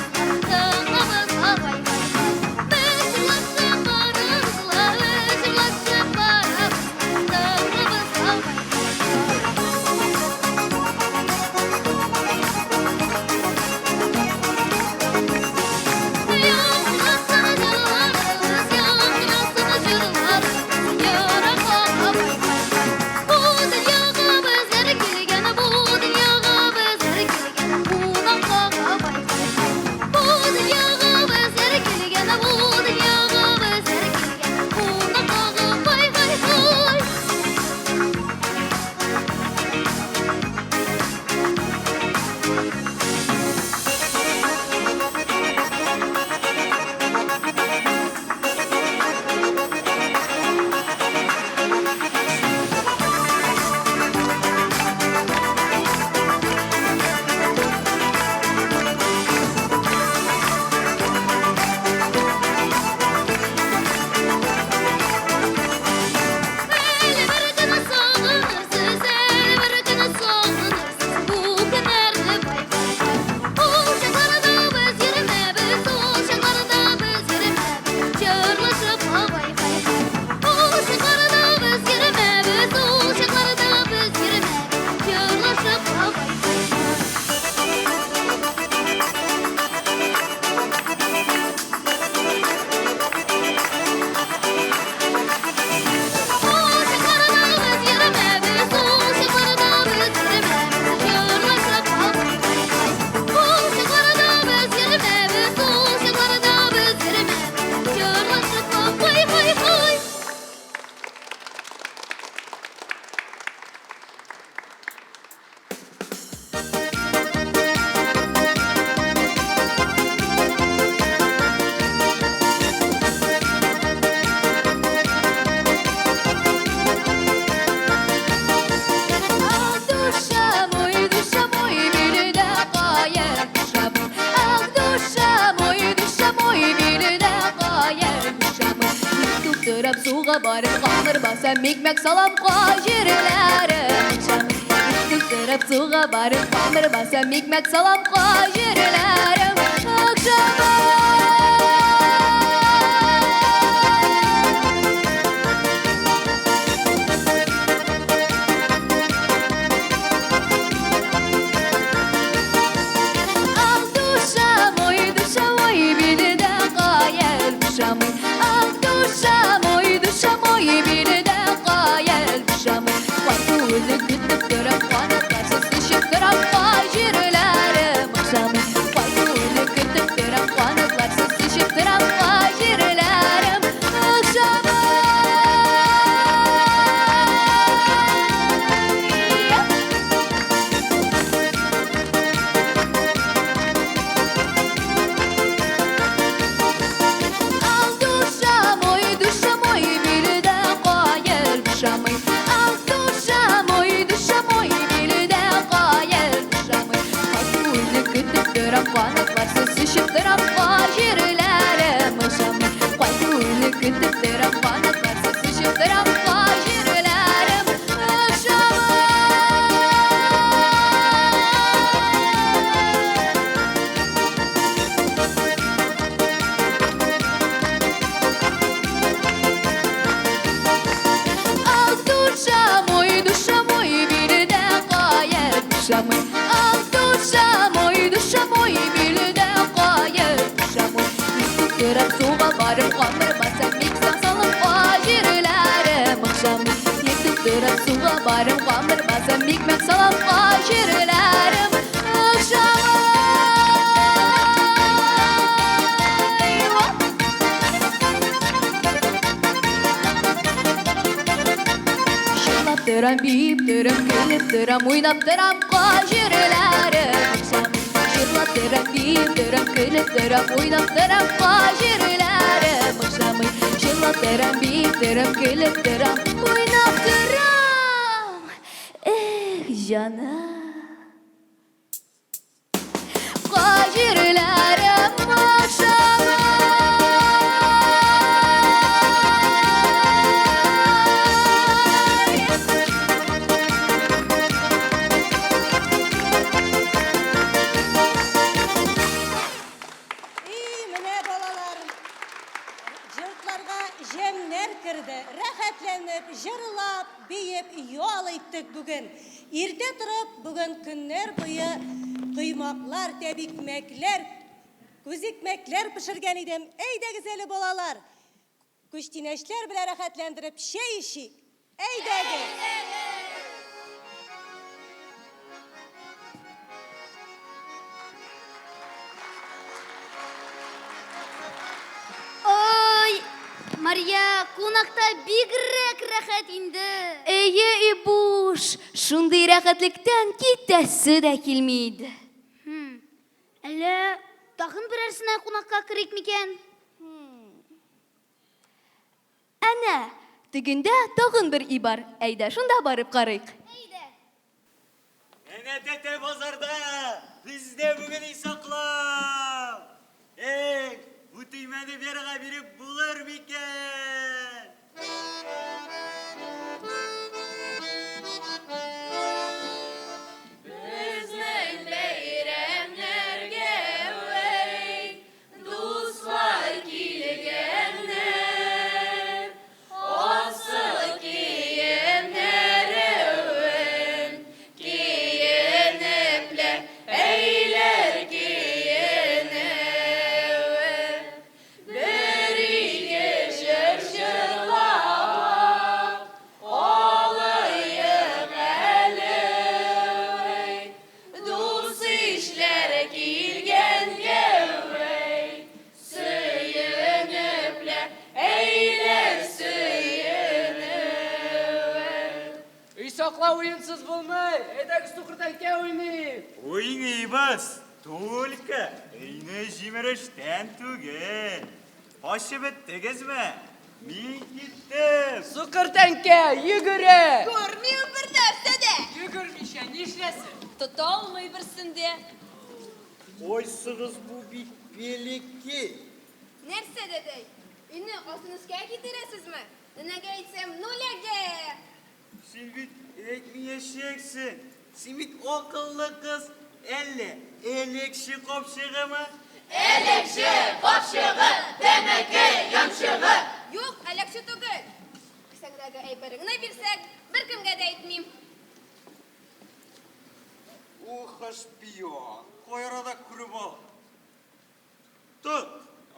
тыңлабыз абай Без җырлашып барабыз ла, без җырлашып барабыз, тыңлабыз абай Әле бер көн сагынырсыз, әле бер көн сагынырсыз бу көннәрне бай-бай. Ул чакларда без йөрмәбез, ул чакларда без йөрмәбез, җырлашып абай-хай-хай. Ул чакларда без йөрмәбез, ул чакларда без йөрмәбез, җырлашып абай-хай-хай. Ах, душа мой, душа мой, билдә кая душа мой. Ах, душа мой, душа мой, билдә кая душа мой. Туктырып суга барып камыр басам, икмәк салам җирләрем душа мой. Туктырып суга барып камыр басам, икмәк салам җирләрем. Ах, душа мой, душа мой, билдә кая душа мой. Ах, душа мой, душа мой, билдә кая душа мой. Кайту үзе көтеп торам, канатларсыз очып торам, кай җирләрем охшамый. Кайту үзе көтеп торам, канатларсыз очып торам, кай җирләрем охшамый. Ах, душа мой, душа мой, билдә кая душа мой. Ах, душа мой, душа мой, билдә кая душа мой. Кайту үзе көтеп торам, канатларсыз очып торам, кай җирләрем охшамый. Кайту үзе көтеп торам, канатларсыз очып торам, кай җирләрем охшамый. Ах, душа мой, душа мой, билдә кая душа мой. Ах, душа мой, душа мой, билдә кая душа мой. Туктырып суга барып камыр басам, икмәк салып җирләрем охшамый. Туктырып суга барып камыр басам, икмәк салам, җирләрем охшамый. Җырлап торам, биеп торам, көлеп торам, уйнап торам, җирләрем охшамый. Җырлап торам, биеп торам, көлеп торам, уйнап торам, җирләрем охшамый. Җырлап торам, биеп торам, көлеп торам, уйнап торам. Эх, җаным. Җирләрем И, менә балалар, йортларга җәмнәр керде. Рәхәтләнеп, җырлап, биеп, ял иттек бүген. Иртә торып, бүген көннәр буе коймаклар, тәбикмәкләр, күзикмәкләр пешергән идем. Әйдәгез әле, балалар, күчтинәчләр белән рәхәтләндереп чәй эчик. Әйдәгез! Ой, Мария, кунакта бигрәк рәхәт инде. Әйе, Ибуш, шундый рәхәтлектән китәсе дә килми иде. Әллә тагын берәрсенә кунакка керик микән? Әнә, тегендә тагын бер өй бар. Әйдә, шунда барып карыйк. Әнә тәтә базарда! Бездә бүген өй саклау! Эх, бу төймәне Верага биреп булыр микән? Безнең бәйрәмнәргә вәй, дуслар килгәннәр. Асыл киемнәрен киенепләр, әйләр киенеп. Бер-ике җыр җырлап алыйк әле. Дус-ишләр килгәнгә вәй, сөенепләр, әйләр сөенеп. Өй саклау уенсыз булмый. Әйдәгез сукыр тәңкә уйныйк. Уйныйбыз, только өйне җимерештән түгел. Ачып беттегезме? Мин киттем. Сукыр тәңкә йөгерә. Күрми ул бер нәрсә дә. Йөгермичә нишләсен? Тота алмый берсен дә. Кайсыгыз бу бит бәләкәй? Нәрсә, дәдәй? Өйне астын өскә китерәсезме? Нәнәгә әйтсәм, нүләгә! Син бит әйтмиячәксең. Син бит акыллы кыз. Әллә элекче капчыгымы? Элекче капчыгы, тәмәке янчыгы. Юк, әләкче түгел. Кесәңдәге әйбереңне бирсәң, беркемгә дә әйтмим. Ух, шпион. Кай арада күреп ал. Тот,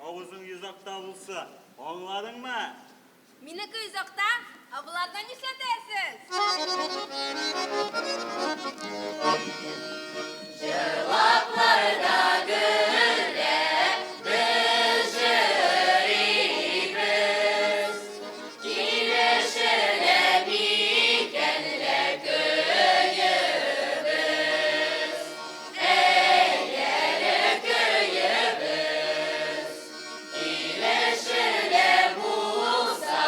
авызың йозакта булса, аңладыңмы? Минеке йозакта, ә боларны нишләтәсез? Җырлапларда гөрләп без җөрибез. Килешелә микән лә көебез? Әй, әле көебез. Килешелә булса,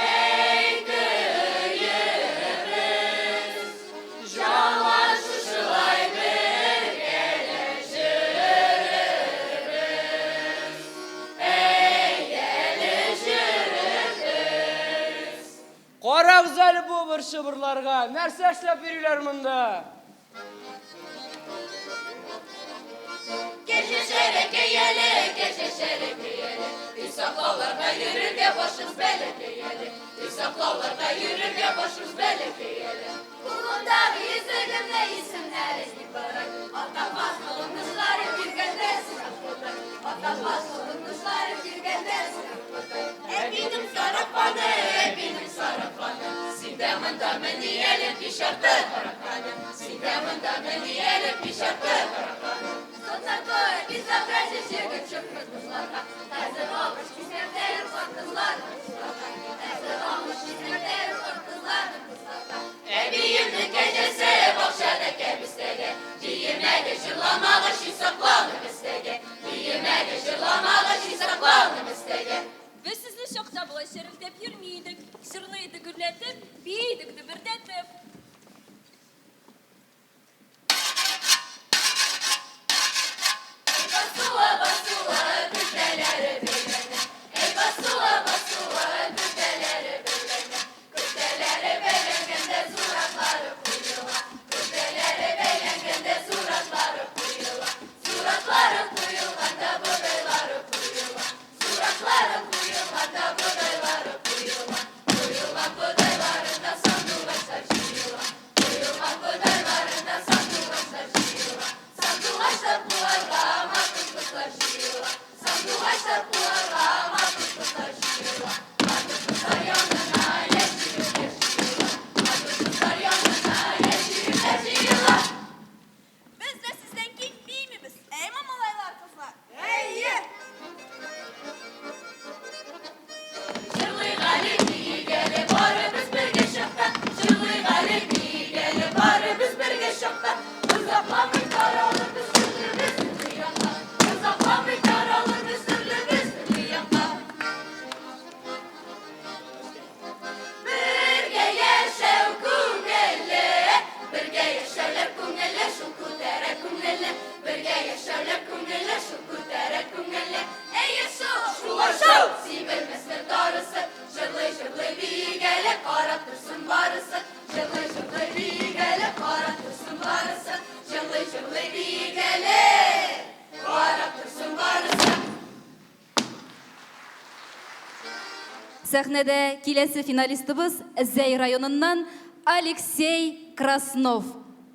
әй, көебез. Җанлар шушылай бергәләп җөрербез. Әй, әле җөрербез. Карагыз әле бу ыбыр-чыбырларга. Нәрсә эшләп йөриләр монда? Кәҗә шәрәкәй әле, кәҗә шәрәкәй әле, Өй саклауларга йөрергә башыбыз бәләкәй әле, Өй саклауларга йөрергә башыбыз бәләкәй әле. Кулымдагы йөзегемне исемнәре Николай, Атамас колыннышлары биргәндә сынап Ходай, Атамас колыннышлары биргәндә сынап Ходай. Әбинең сарафаны, әбинең сарафаны, Синдә монда мени әле биш арты тараканы? Син дә монда мени әле биш арты тараканы? Что такое безобразие җигеп чыкмый кызларга? Хәзер агыч кисәктәре бар кызларны кызларга. Хәзер агыч кисәктәре бар кызларны кызларга. Әбиемнең кәҗәсе бакчада кәбестәгә. Биемәде, җырламагыч, саклану бестәгә. Биемәде, җырламагыч, саклану бестәгә. Без сезнең чакта болай чәрелдәп йөрми идек. Җырлый идек гөрләтеп, бии идек дөбердәтеп. Әй басуы, басуы, көлтәләре бәйләнә. Әй басуы, басуы, көлтәләре бәйләнә. Көлтәләре бәйләнгәндә зураклары куела. Көлтәләре бәйләнгәндә зураклары куела. Зураклары куелганда бодайлары куела. Зураклары куелганда бодайлары куела. Куелган бодайларына сандугачлар җыела. Куелган бодайларына сандугачлар җыела. Сандугачлар куарга матур кызлар җыела. Сандугачлар куарга матур кызлар җыела. Матур кызлар янына яшь егетләр җыела. Матур кызлар янына яшь егетләр җыела. Без дә сездән ким бимибез, әйме, малайлар, кызлар? Әйе! Җырлыйк әле, биик әле, барыбыз бергә чакта. Җырлыйк әле, биик әле, барыбыз бергә чакта. Озакламый таралырбыз төрлебез төрле якка. Озакламый таралырбыз төрлебез төрле якка. Бергә яшәү күңелле, бергә яшәүләр күңелле, шул күтәрә күңелне. Бергә яшәүләр күңелле, шул күтәрә күңелне. Әйе шул, шулар шул, сибелмәсләр тарысы. Җырлый, җырлый биик әле, карап торсын барысы. Җырлый, җырлый биик әле, карап торсын барысы. Җырлый, җырлый биик әле, карап торсын барысы. Сәхнәдә киләсе финалистыбыз Зәй районыннан Алексей Краснов.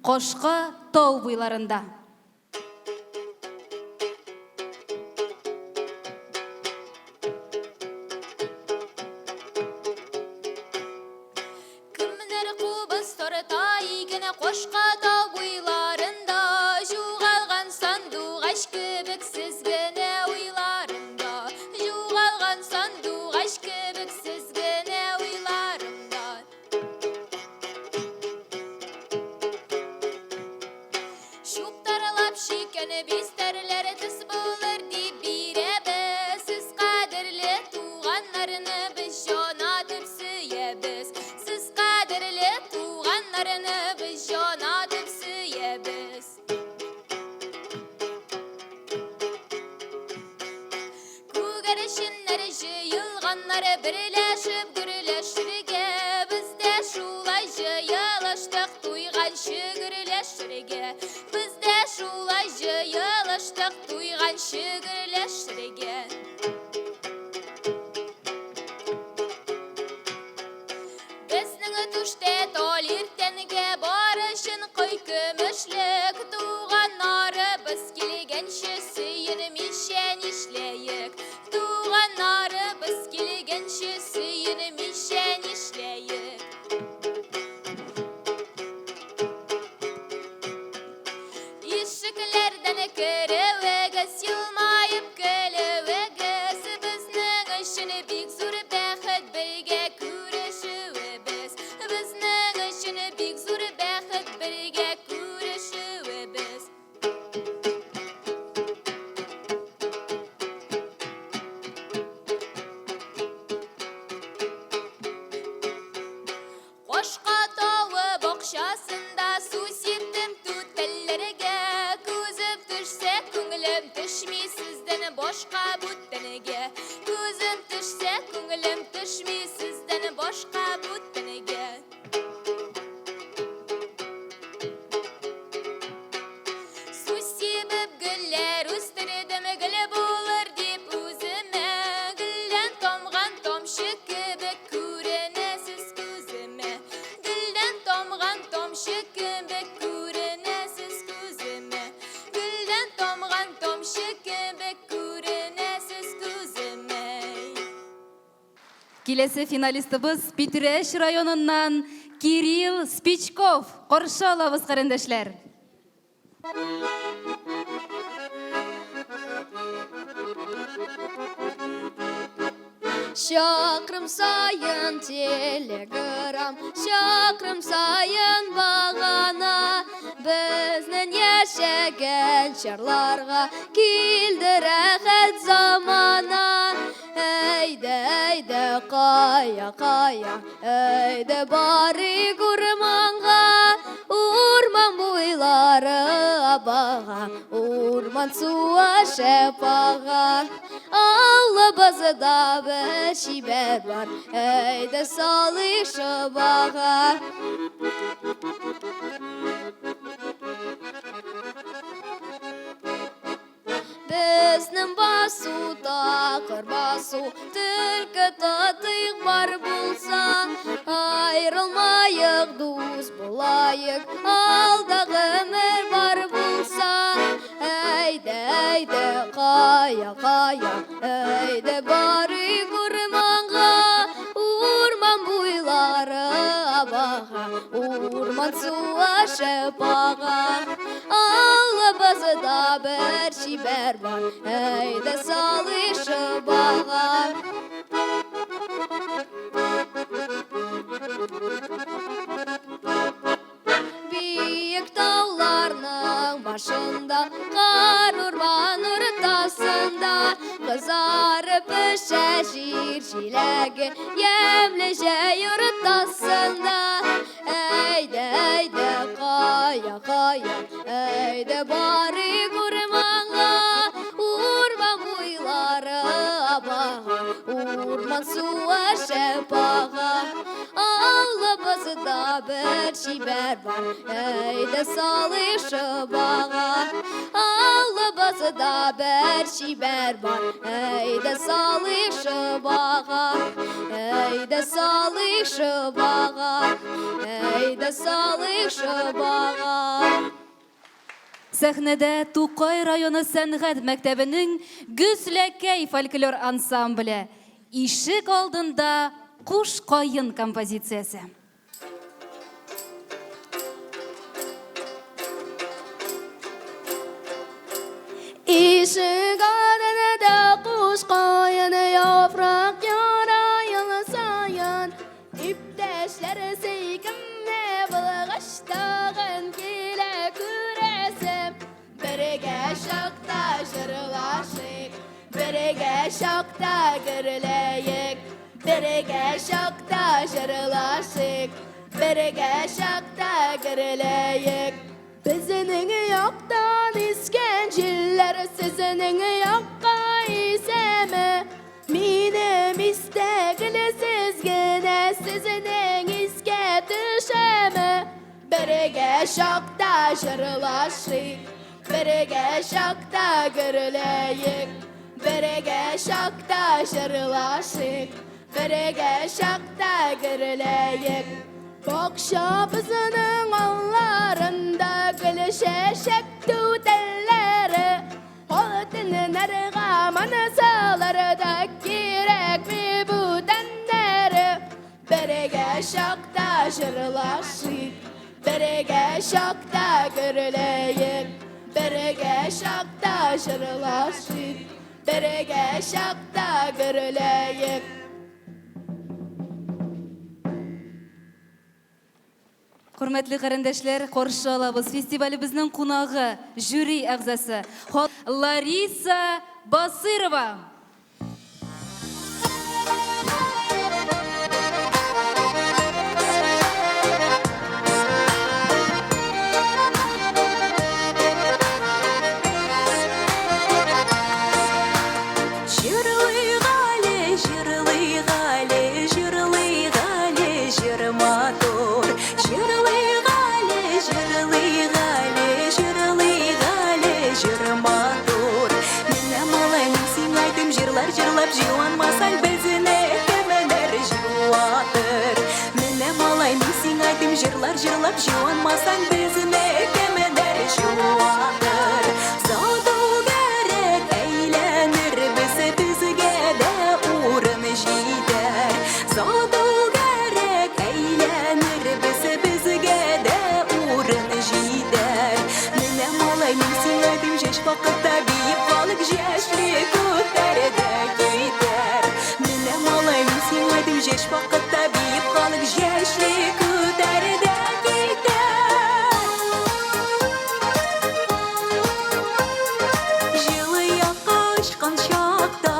Кошка тау буйларында. Кемнәр кубыз тарта икән Кошка тау буйларында? Югалган сандугач кебек сез генә уйларымда. Югалган сандугач кебек сез генә уйларымда. Чуптарлап чиккән бистәрләр төс булыр дип бирәбез. Сез кадерле туганнарны без җанатып сөябез. Сез кадерле туганнарны без җанатып сөябез. Күгәрченнәр җыелганнар берләшеп гөрләшергә. Без дә шулай җыелыштык туйганчы гөрләшергә. Без дә шулай җыелыштык туйганчы гөрләшергә. Безнең түштә тал иртәнгә бар өчен кой көмешлек. Туганнарыбыз килгәнче сөенмичә нишләек? Туганнарыбыз килгәнче сөенмичә нишләек? Ишекләрдән керүегез, елмаеп көлүегез, безнең өчен бик зур бәхет бергә күрешүебез. Безнең өчен бик зур бәхет бергә күрешүебез. Кошка тавы бакчасында су сиптем түтәлләргә. Күзем төшсә, күңелем төшми сездән башка бүтәнгә. Күзем төшсә, күңелем төшми сездән башка бүтәнгә. Су сибеп гөлләр үстердем, гөл булыр дип үземә. Гөлдән тамган тамчы кебек күренәсез күземә. Гөлдән тамган тамчы кебек күренәсез күземә. Гөлдән тамган тамчы кебек күренәсез күземә. Киләсе финалистыбыз Питрәч районыннан Кирилл Спичков. Каршы алабыз, карендәшләр. Чакрым саен телеграм, чакрым саен багана, безнең яшәгән чорларга килде рәхәт замана. Әйдә, әйдә, кая, кая, әйдә барыйк урманга, урман буйлары абага, урман суы шәп ага. Авылыбызда бер чибәр бар, әйдә салыйк шобага. Безнең басу такыр басу, Төлке татыйк бар булса, Аерылмаек, дус булаек, Алда гомер бар булса. Әйдә, әйдә, кая, кая, Әйдә барыйк урманга, Урман буйлары абага, Урман суы шәп ага. Авылыбызда бер чибәр бар, Әйдә салыйк шобага. Биек тауларның башында, Кар урман уртасында, Кызарып пешә җир җиләге, Ямьле җәй уртасында. Әйдә, әйдә, кая, кая, Әйдә барыйк урманга, Урман буйлары абага, Урман суы шәп ага. Авылыбызда бер чибәр бар, Әйдә салыйк шобага. Авылыбызда бер чибәр бар, Әйдә салыйк шобага. Әйдә салыйк шобага, Әйдә салыйк шобага. Сәхнәдә Тукай районы сәнгать мәктәбенең Гөсләкәй фольклор ансамбле Ишек алдында куш каен композициясе. Ишек алдында куш каен яфрак яра ел саен. Иптәшләр сөйкемле булгач тагын килә күрәсем. Бергә чакта җырлашыйк, бергә чакта гөрләек. Бергә чакта җырлашыйк, бергә чакта гөрләек. Безнең яктан искән җилләр сезнең якка исәме? Минем истә гел сез генә, сезнең искә төшәме? Бергә чакта җырлашыйк, бергә чакта гөрләек. Бергә чакта җырлашыйк, бергә чакта гөрләек. Бакчабызның алларында гөл чәчәк түтәлләре. Алтыннарга манасалар да кирәкми бүтәннәре. Бергә чакта җырлашыйк, бергә чакта гөрләек. Бергә чакта җырлашыйк, бергә чакта гөрләек. Хөрмәтле карендәшләр, каршы алабыз фестивалебезнең кунагы, жюри әгъзасы Лариса Басырова. Җырлыйк әле, җырлыйк әле, җырлыйк әле, җыр матур. Җырлыйк әле, җырлыйк әле, җырлыйк әле, җыр матур. Менә малай, мин сиңа әйтим, җырлар җырлап җуанмасаң, безне кемнәр җуатыр? Менә малай, мин сиңа әйтим, җырлар җырлап җуанмасаң, безне кемнәр җуатыр? Саудугәрәк әйләнербез, безгә дә урын җитәр. Саудугәрәк әйләнербез, Җәш вакытта биеп калык, Яшьлек үтәр дә китәр. Менә малай, мин сиңа әйтим, Җәш вакытта биеп калык, Яшьлек үтәр дә китәр. Җылы якка очкан чакта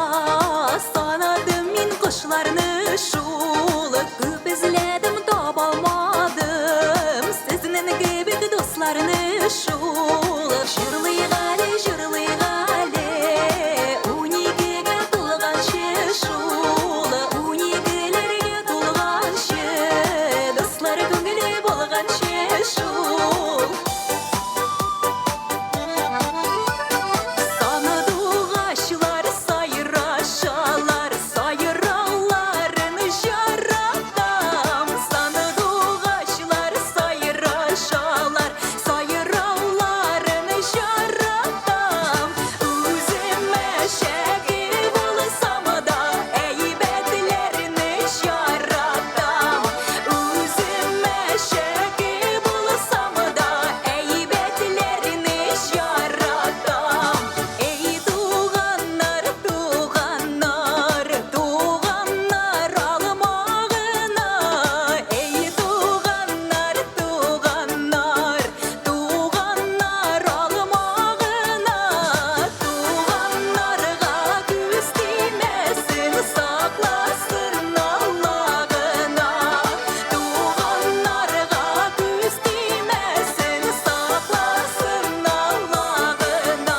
Санадым мин кошларны шул. Күп эзләдем, табалмадым Сезнең кебек дусларны шул. Җырлыйк әле, җырлыйк әле, 12гә тулганчы шул, 12ләргә тулганчы, дуслар күңеле булганчы шул. Сандугачлар сайрашалар, сайрауларын яратам. Сандугачлар сайрашалар, сайрауларын яратам. Үзем әшәке булсам да, әйбәтләрне яратам. Үзем әшәке булсам да, әйбәтләрне яратам. Эй, туганнар, туганнар, туганнар алмагына. Эй, туганнар, туганнар, туганнар алмагына. Туганнарга күз тимәсен, сакласын Алла гына. Туганнарга күз тимәсен, сакласын Алла гына.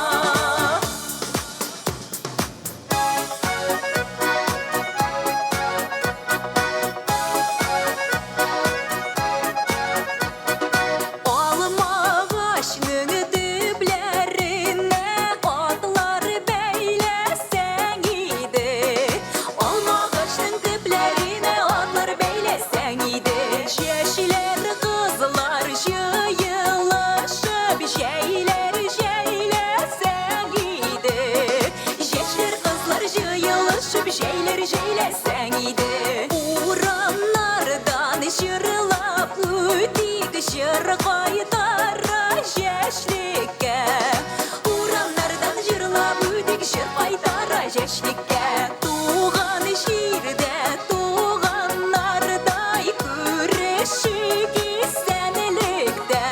Алмагачның төпләренә атлар бәйләсәң иде. Алмагачның төпләренә атлар бәйләсәң иде. Яшьләр, кызлар җыелышып, җәйләр җәйләсәң иде. Яшьләр, кызлар җыелышып, җәйләр җәйләсәң иде. Урамнардан җырлап үтик, җыр кайтара яшьлеккә. Урамнардан җырлап үтик, җыр кайтара яшьлеккә. Туган җирдә туганнардай күрешик исәнлектә.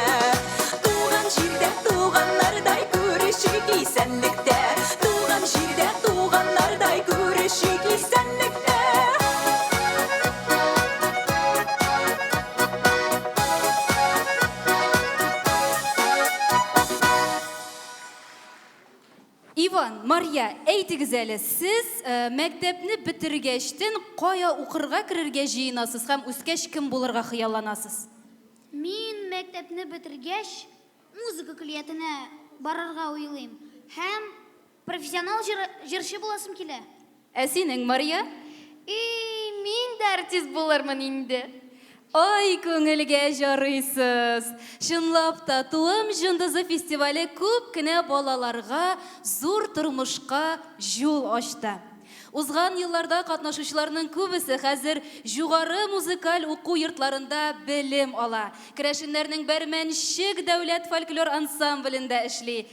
Туган җирдә туганнардай күрешик исәнлектә. Туган җирдә туганнардай күрешик исәнлектә. Иван, Марья, әйтегез әле, сез э, мәктәпне бетергәчтен кая укырга керергә җыенасыз һәм үскәч кем булырга хыялланасыз? Мин мәктәпне бетергәч, музыка көллиятенә барырга уйлыйм һәм профессионал җырчы буласым килә. Ә синең, Мария? И, мин дә артист булырмын инде. Ай, күңелгә җарыйсыз! Чынлап та, Туым җондызы фестивале күп кенә балаларга зур тормышка җул ачты. Узган елларда катнашучыларның күбесе хәзер җугары музыкаль уку йортларында белем ала. Керәшеннәрнең Бәрмәнчек дәүләт фольклор ансамблендә эшли.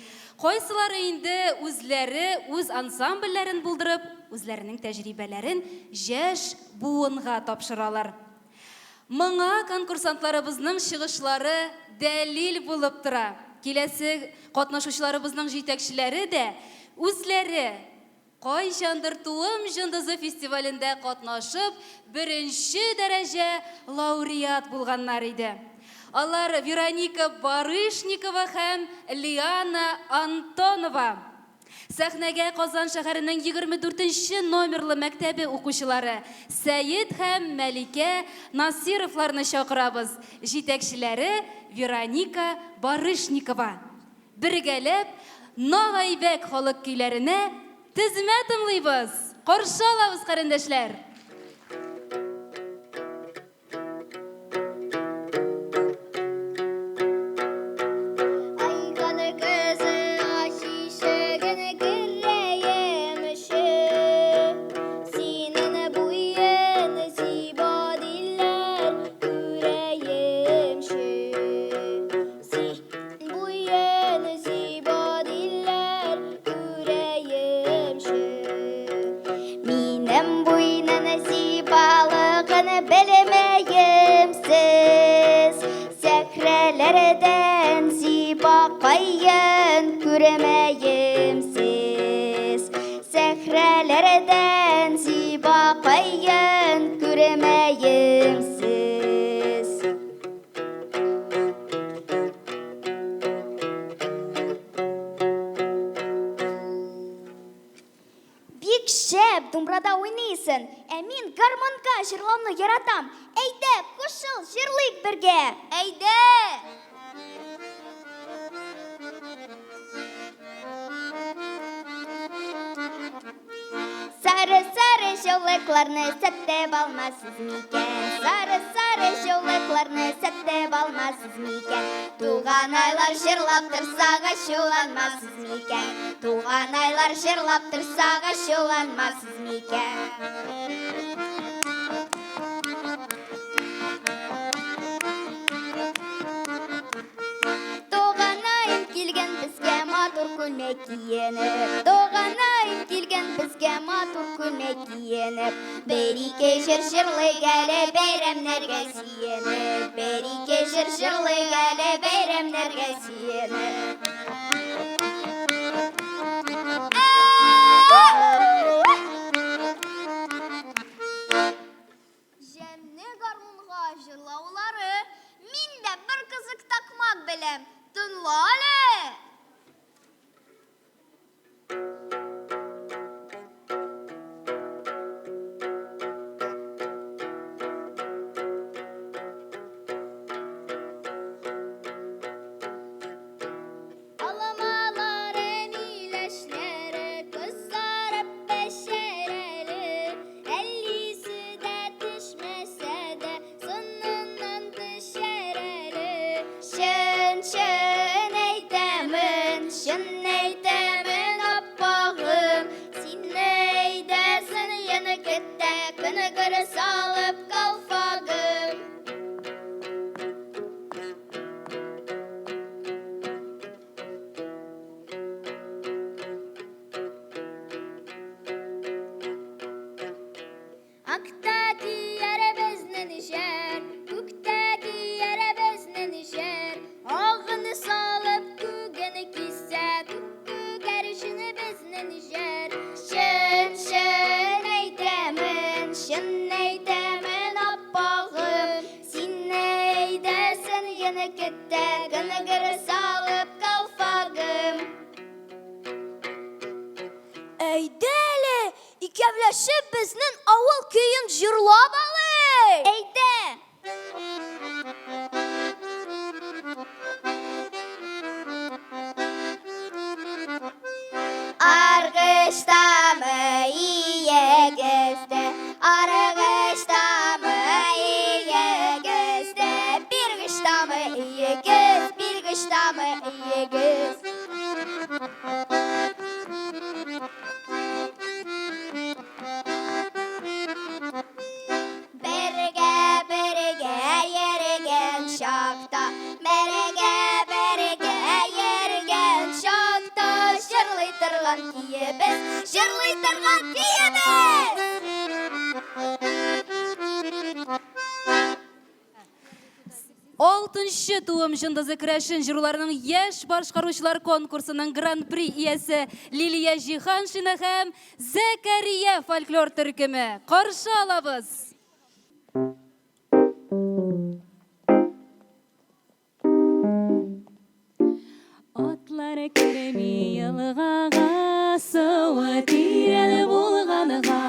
Кайсылары инде үзләре үз ансамбльләрен булдырып, үзләренең тәҗрибәләрен җәш буынга тапшыралар. Моңа конкурсантларыбызның чыгышлары дәлил булып тора. Киләсе катнашучыларыбызның җитәкчеләре дә үзләре кайчандыр Туым җондызы фестивалендә катнашып, беренче дәрәҗә лауреат булганнар иде. Алар Вероника Барышникова һәм Лиана Антонова. Сәхнәгә Казан шәһәренең 24 нче номерлы мәктәбе укучылары Сәет һәм Мәликә Насировларны чакырабыз, җитәкчеләре Вероника Барышникова. Бергәләп Нагайбәк халык көйләренә тезмә тыңлыйбыз! Каршы алабыз, карендәшләр! Айган кызы ач ишеген керәемче, Синең буен зиба диләр, күрәемче. Син буен зиба диләр. күрмәем сез. Сәхрәләрдән зиба каен күрмәем сез. Бик шәп думбрада уйныйсын, ә мин гармоньга җырлауны яратам. Әйдә, кушыл, җырлыйк бергә. Әйдә! Сары сары җаулыкларны сатып алмассыз микән? Сары сары җаулыкларны сатып алмассыз микән? Туганайлар җырлап торса ачуланмассыз микән? Туганайлар җырлап торса ачуланмассыз микән? Туганаем килгән безгә матур күлмәк киенеп. Туганаем килгән безгә матур күлмәк киенеп. Бер-ике җыр җырлыйк әле бәйрәмнәргә сөенеп. Бер-ике җыр җырлыйк әле бәйрәмнәргә сөенеп. Җәмне гармунга җырлаулары. Мин дә бер кызык такмак беләм. Тыңла әле! Алмалары, миләшләре кызарып пешәр әле. Әллисе дә төшмәсә дә, сыныннан төшәр әле. Чын, чын әйтәмен, чын әйтәмен, аппагым. Син әйдәсен янәкәттә, көнгер салып калфагым. Акта кияр безнең җәр, күктә кияр безнең җәр. Агын салып күген кисә, күк күгәрчен безнең җәр. Чын, чын әйтәмен, чын әйтәмен, аппагым. Син әйдәсен янәкәттә, гынгыр салып калфагым. Әйдә әле, икәүләшеп безнең авыл көен җырлап алыйк! Әйдә! Аргыштамы иегездә, аргыштамы иегездә, биргыштамы иегез, биргыштамы иегез. Бергә бергә йөргән чакта, бергә бергә йөргән чакта җырлый торган көебез, җырлый торган көебез. Алтынчы туым җондызы керәшен җыруларының яшь башкаручылар конкурсының гран-при иясе Лилия Җиһаншина һәм Зәкәрия фольклор төркеме. Каршы алабыз! Атлар керми елгага, суы тирән булганга.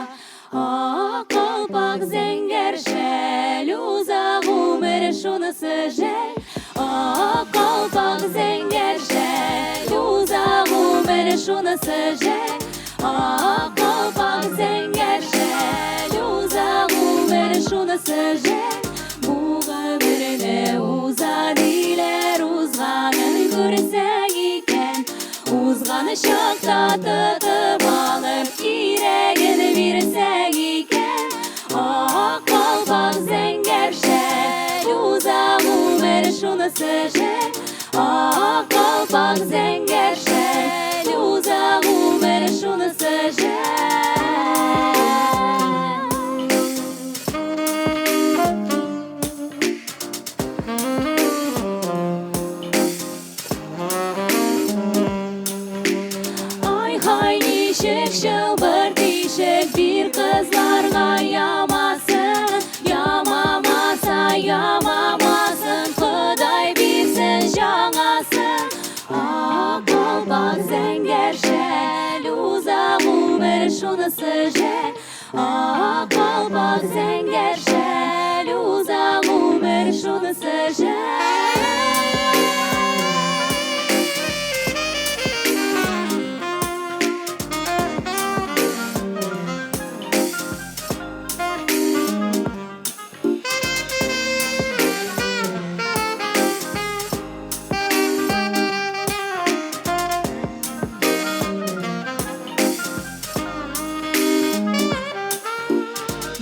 Ак калпак, зәңгәр шәл, уза гомер, шунысы жәл. Ак калпак, зәңгәр шәл, уза гомер, шунысы жәл. Ак калпак, зәңгәр шәл, уза гомер, шунысы жәл. Бу гомерне уза диләр, узганын күрсәң икән. Узган чакта тотып алып, кирәген бирсәң икән. Ак калпак, зәңгәр шәл, уза гомер, шунысы жәл. Ак калпак, зәңгәр шәл, уза гомер, шунысы жәл. Тишек чылбыр тишек бир кызларга ямасын, ямамаса ямамасын, Ходай бирсен җаңасын. Ак калпак зәңгәр шәл, уза гомер шунысы жәл. Ак калпак зәңгәр шәл, уза гомер шунысы жәл.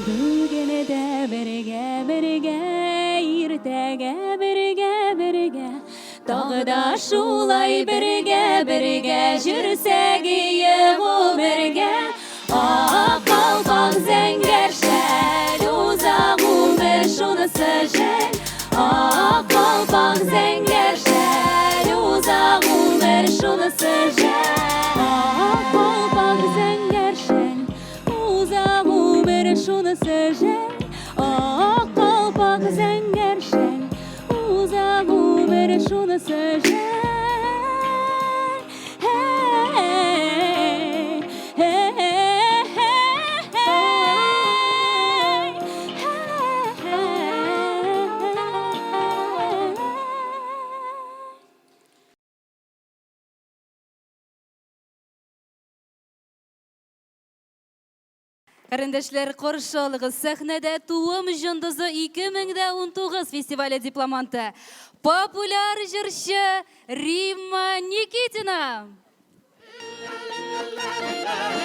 Бүген дә бергә, бергә, иртәгә бергә, бергә, тагы да шулай бергә, бергә җөрсәк ие гомергә. Ак калпак зәңгәр шәл, уза гомер шунысы жәл. Ак калпак зәңгәр шәл, уза гомер шунысы жәл. Ак калпак зәңгәр шәл, уза гомер шунысы жәл. Ак калпак зәңгәр шәл, уза гомер шунысы жәл. Карендәшләр, каршы алыгыз сәхнәдә Туым җондызы 2019 фестивале дипломанты, популяр җырчы Римма Никитина.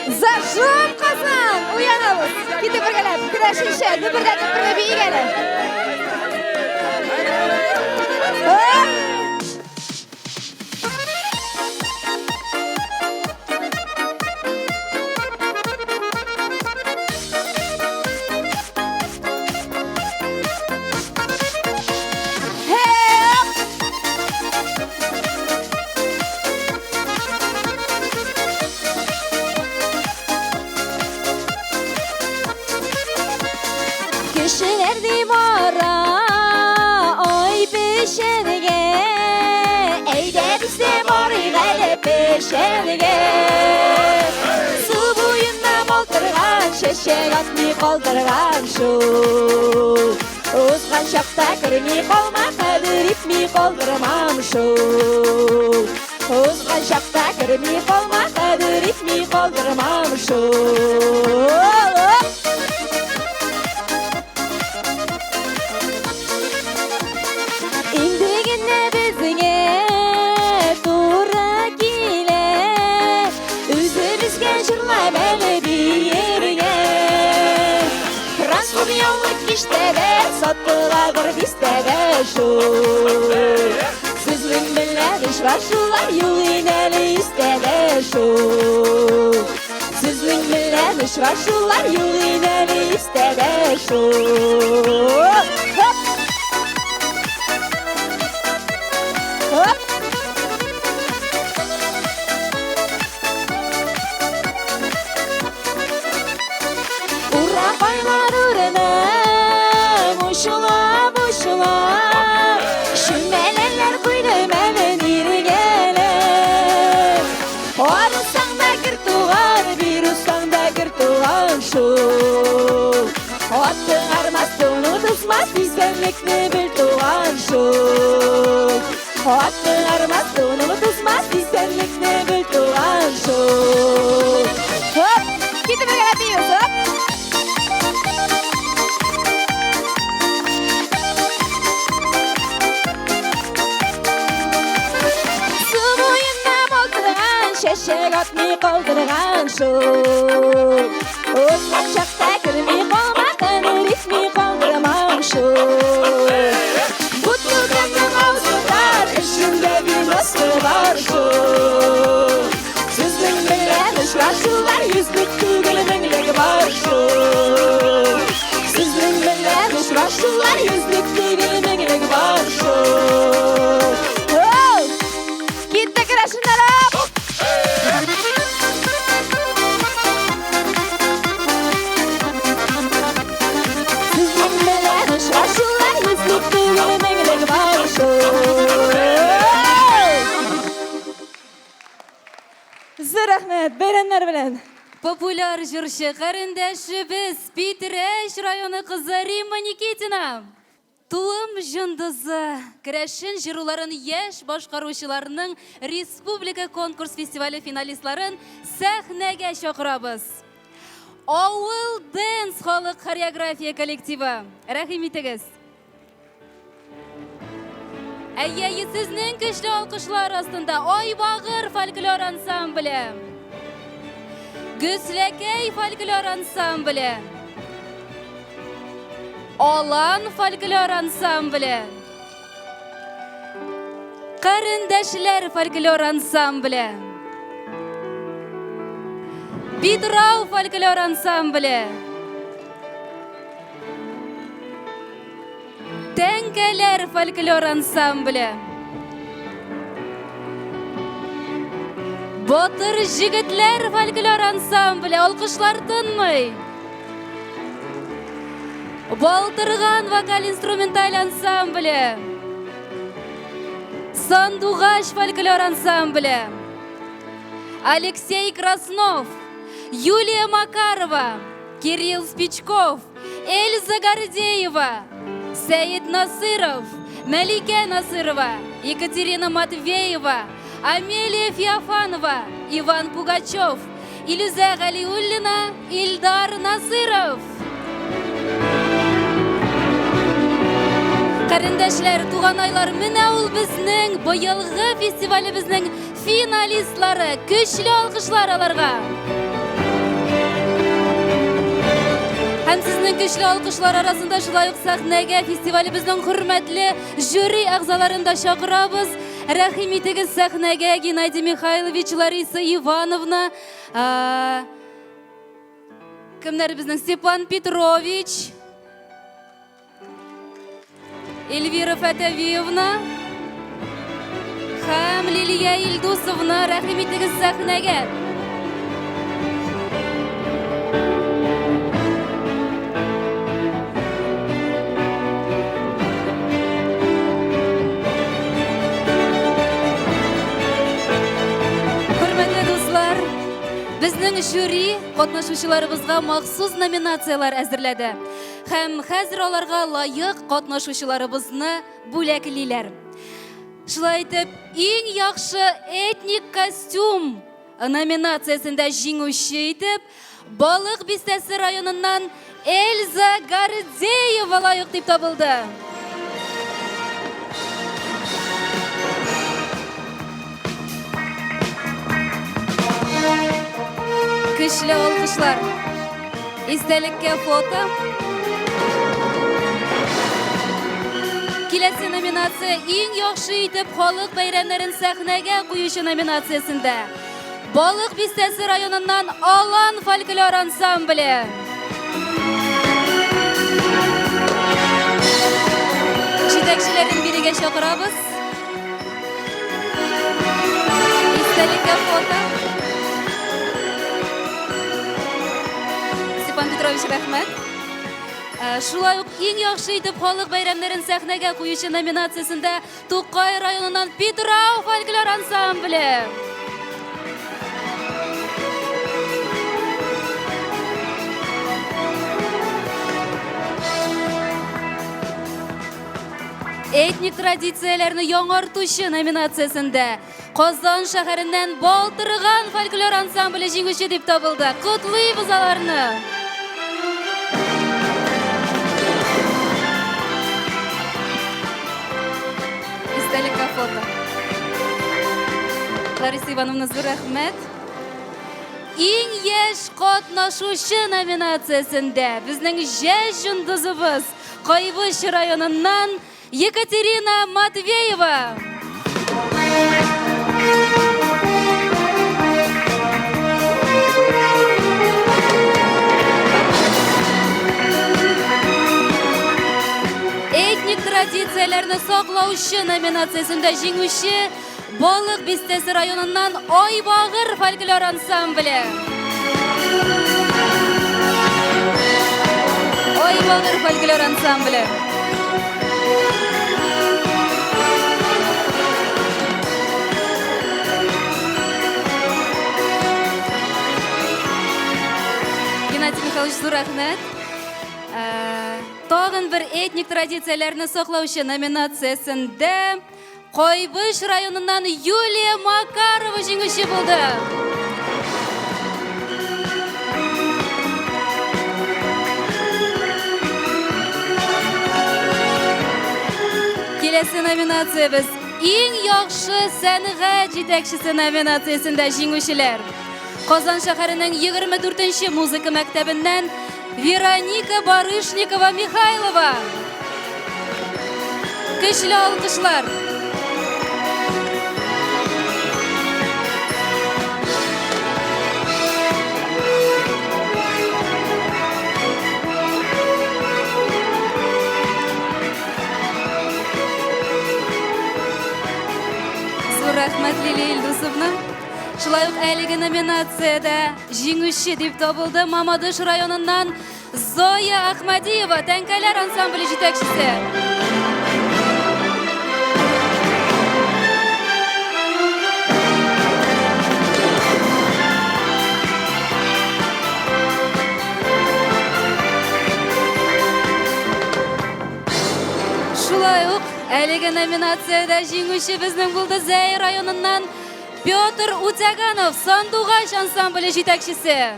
Зажжем Казан! Уянабыз! Китеп бергәләп, керәшенчә, дөбердәтеп бергә биик әле. Оп! Кешеләр ди бара, ай пешәргә, әйдә без дә барыйк әле пешәргә. Су буенда малтырган, чәчәк атмый калдырган шул. Узган чакта керми калма, кадер итми калдырмам шул. Узган чакта керми калма, кадер итми калдырмам шул. Инде генә безгә туры килә, үзебезгә җырлап әле биергә. Француз яулык киштәдә сатыла бер бистәдә шул. Сезнең белән очрашулар юк иде әле истә дә шул. Сезнең белән очрашулар юк иде әле истә дә шул. Хоп! Хоп! Уракайлар үренә, бушлап, бушлап, чүмәләләр куйды мәлен иргәләп. Арысаң да кер туган, бирусаң да кер туган шул. Атың армас, туны тузмас, исәнлекне бел туган шул. Атың армас, туны тузмас, исәнлекне бел туган шул. Хоп! Китеп бергәләп биибез, хоп! Су буенда малтырган, чәчәк атмый калдырган шул. Узган чакта керми калма, кадер итми калдырмам шул. Бутылканың авызы тар, эчендә виносы бар шул. Сезнең белән очрашулар йөзлек түгел, меңлек бар шул. Сезнең белән очрашулар йөзлек түгел, меңлек бар шул. Оу! Киттек, керәшеннәр, оп! Рәхмәт, бәйрәмнәр белән! Популяр җырчы, карендәшебез, Питрәч районы кызы Римма Никитина. Туым җондызы, керәшен җыруларын яшь башкаручыларның республика конкурс-фестивале финалистларын сәхнәгә чакырабыз. Авыл дэнс халык хореография коллективы. Рәхим итегез. Әйе, сезнең көчле алкышлар астында Айбагыр фольклор ансамбле. Гөсләкәй фольклор ансамбле. Алан фольклор ансамбле. Карендәшләр фольклор ансамбле. Питрау фольклор ансамбле. Тәңкәләр фольклор ансамбле. Батыр җегетләр фольклор ансамбле. Алкышлар тынмый. Балтырган вокаль-инструменталь ансамбле. Сандугач фольклор ансамбле. Алексей Краснов, Юлия Макарова, Кирилл Спичков, Эльза Гордеева, Сәет Насыров, Мәликә Насырова, Екатерина Матвеева, Амелия Феофанова, Иван Пугачев, Илюзә Галиуллина, Илдар Насыров. Карендәшләр, туганайлар, менә ул безнең быелгы фестивалебезнең финалистлары. Көчле алкышлар аларга. Һәм сезнең көчле алкышлар арасында шулай ук сәхнәгә фестивалебезнең хөрмәтле жюри әгъзаларын да чакырабыз. Рәхим итегез сәхнәгә Геннадий Михайлович, Лариса Ивановна, кемнәр безнең Степан Петрович, Эльвира Фәтәвиевна һәм Лилия Илдусовна, рәхим итегез сәхнәгә. Хөрмәтле дуслар, безнең жюри катнашучыларыбызга махсус номинацияләр әзерләде. Һәм хәзер аларга лаек катнашучыларыбызны бүләклиләр. Шулай итеп, иң яхшы этник костюм номинациясендә җиңүче итеп Балык Бистәсе районыннан Эльза Гордеева лаек дип табылды. Көчле алкышлар. Истәлеккә фото. Киләсе номинация иң яхшы итеп халык бәйрәмнәрен сәхнәгә куючы номинациясендә. Балык Бистәсе районыннан Алан фольклор ансамбле. Җитәкчеләрен бирегә чакырабыз. Истәлеккә фото. Степан Петрович, рәхмәт. Э, шулай ук иң яхшы итеп халык бәйрәмнәрен сәхнәгә куючы номинациясендә Тукай районыннан Питрау фольклор ансамбле. Этник традицияләрне яңартучы номинациясендә Казан шәһәреннән Балтырган фольклор ансамбле җиңүче дип табылды. Котлыйбыз аларны! Истәлеккә фото. Лариса Ивановна, зур рәхмәт. Иң яшь катнашучы номинациясендә безнең җәш йолдызыбыз Кайбыч районыннан Екатерина Матвеева. Этник традицияләрне саклаучы номинациясендә җиңүче Балык Бистәсе районыннан Айбагыр фольклор ансамбле. Айбагыр фольклор ансамбле. Михайлович, зур рәхмәт. Э, тагын бер этник традицияләрне саклаучы номинациясендә Кайбыч районыннан Юлия Макарова җиңүче булды. Киләсе номинациябез Иң яхшы сәнгать җитәкчесе номинациясендә җиңүчеләр. Казан шәһәренең 24 музыка мәктәбеннән Вероника Барышникова Михайлова. Көчле алкышлар. Зур рәхмәт, Лилия Илдусовна. Шулай ук әлеге номинациядә җиңүче дип табылды Мамадыш районыннан Зоя Ахмадиева, Тәңкәләр ансамбле җитәкчесе. Шулай ук әлеге номинациядә җиңүче безнең булды Зәй районыннан Петр Утяганов, Сандугач ансамбле җитәкчесе.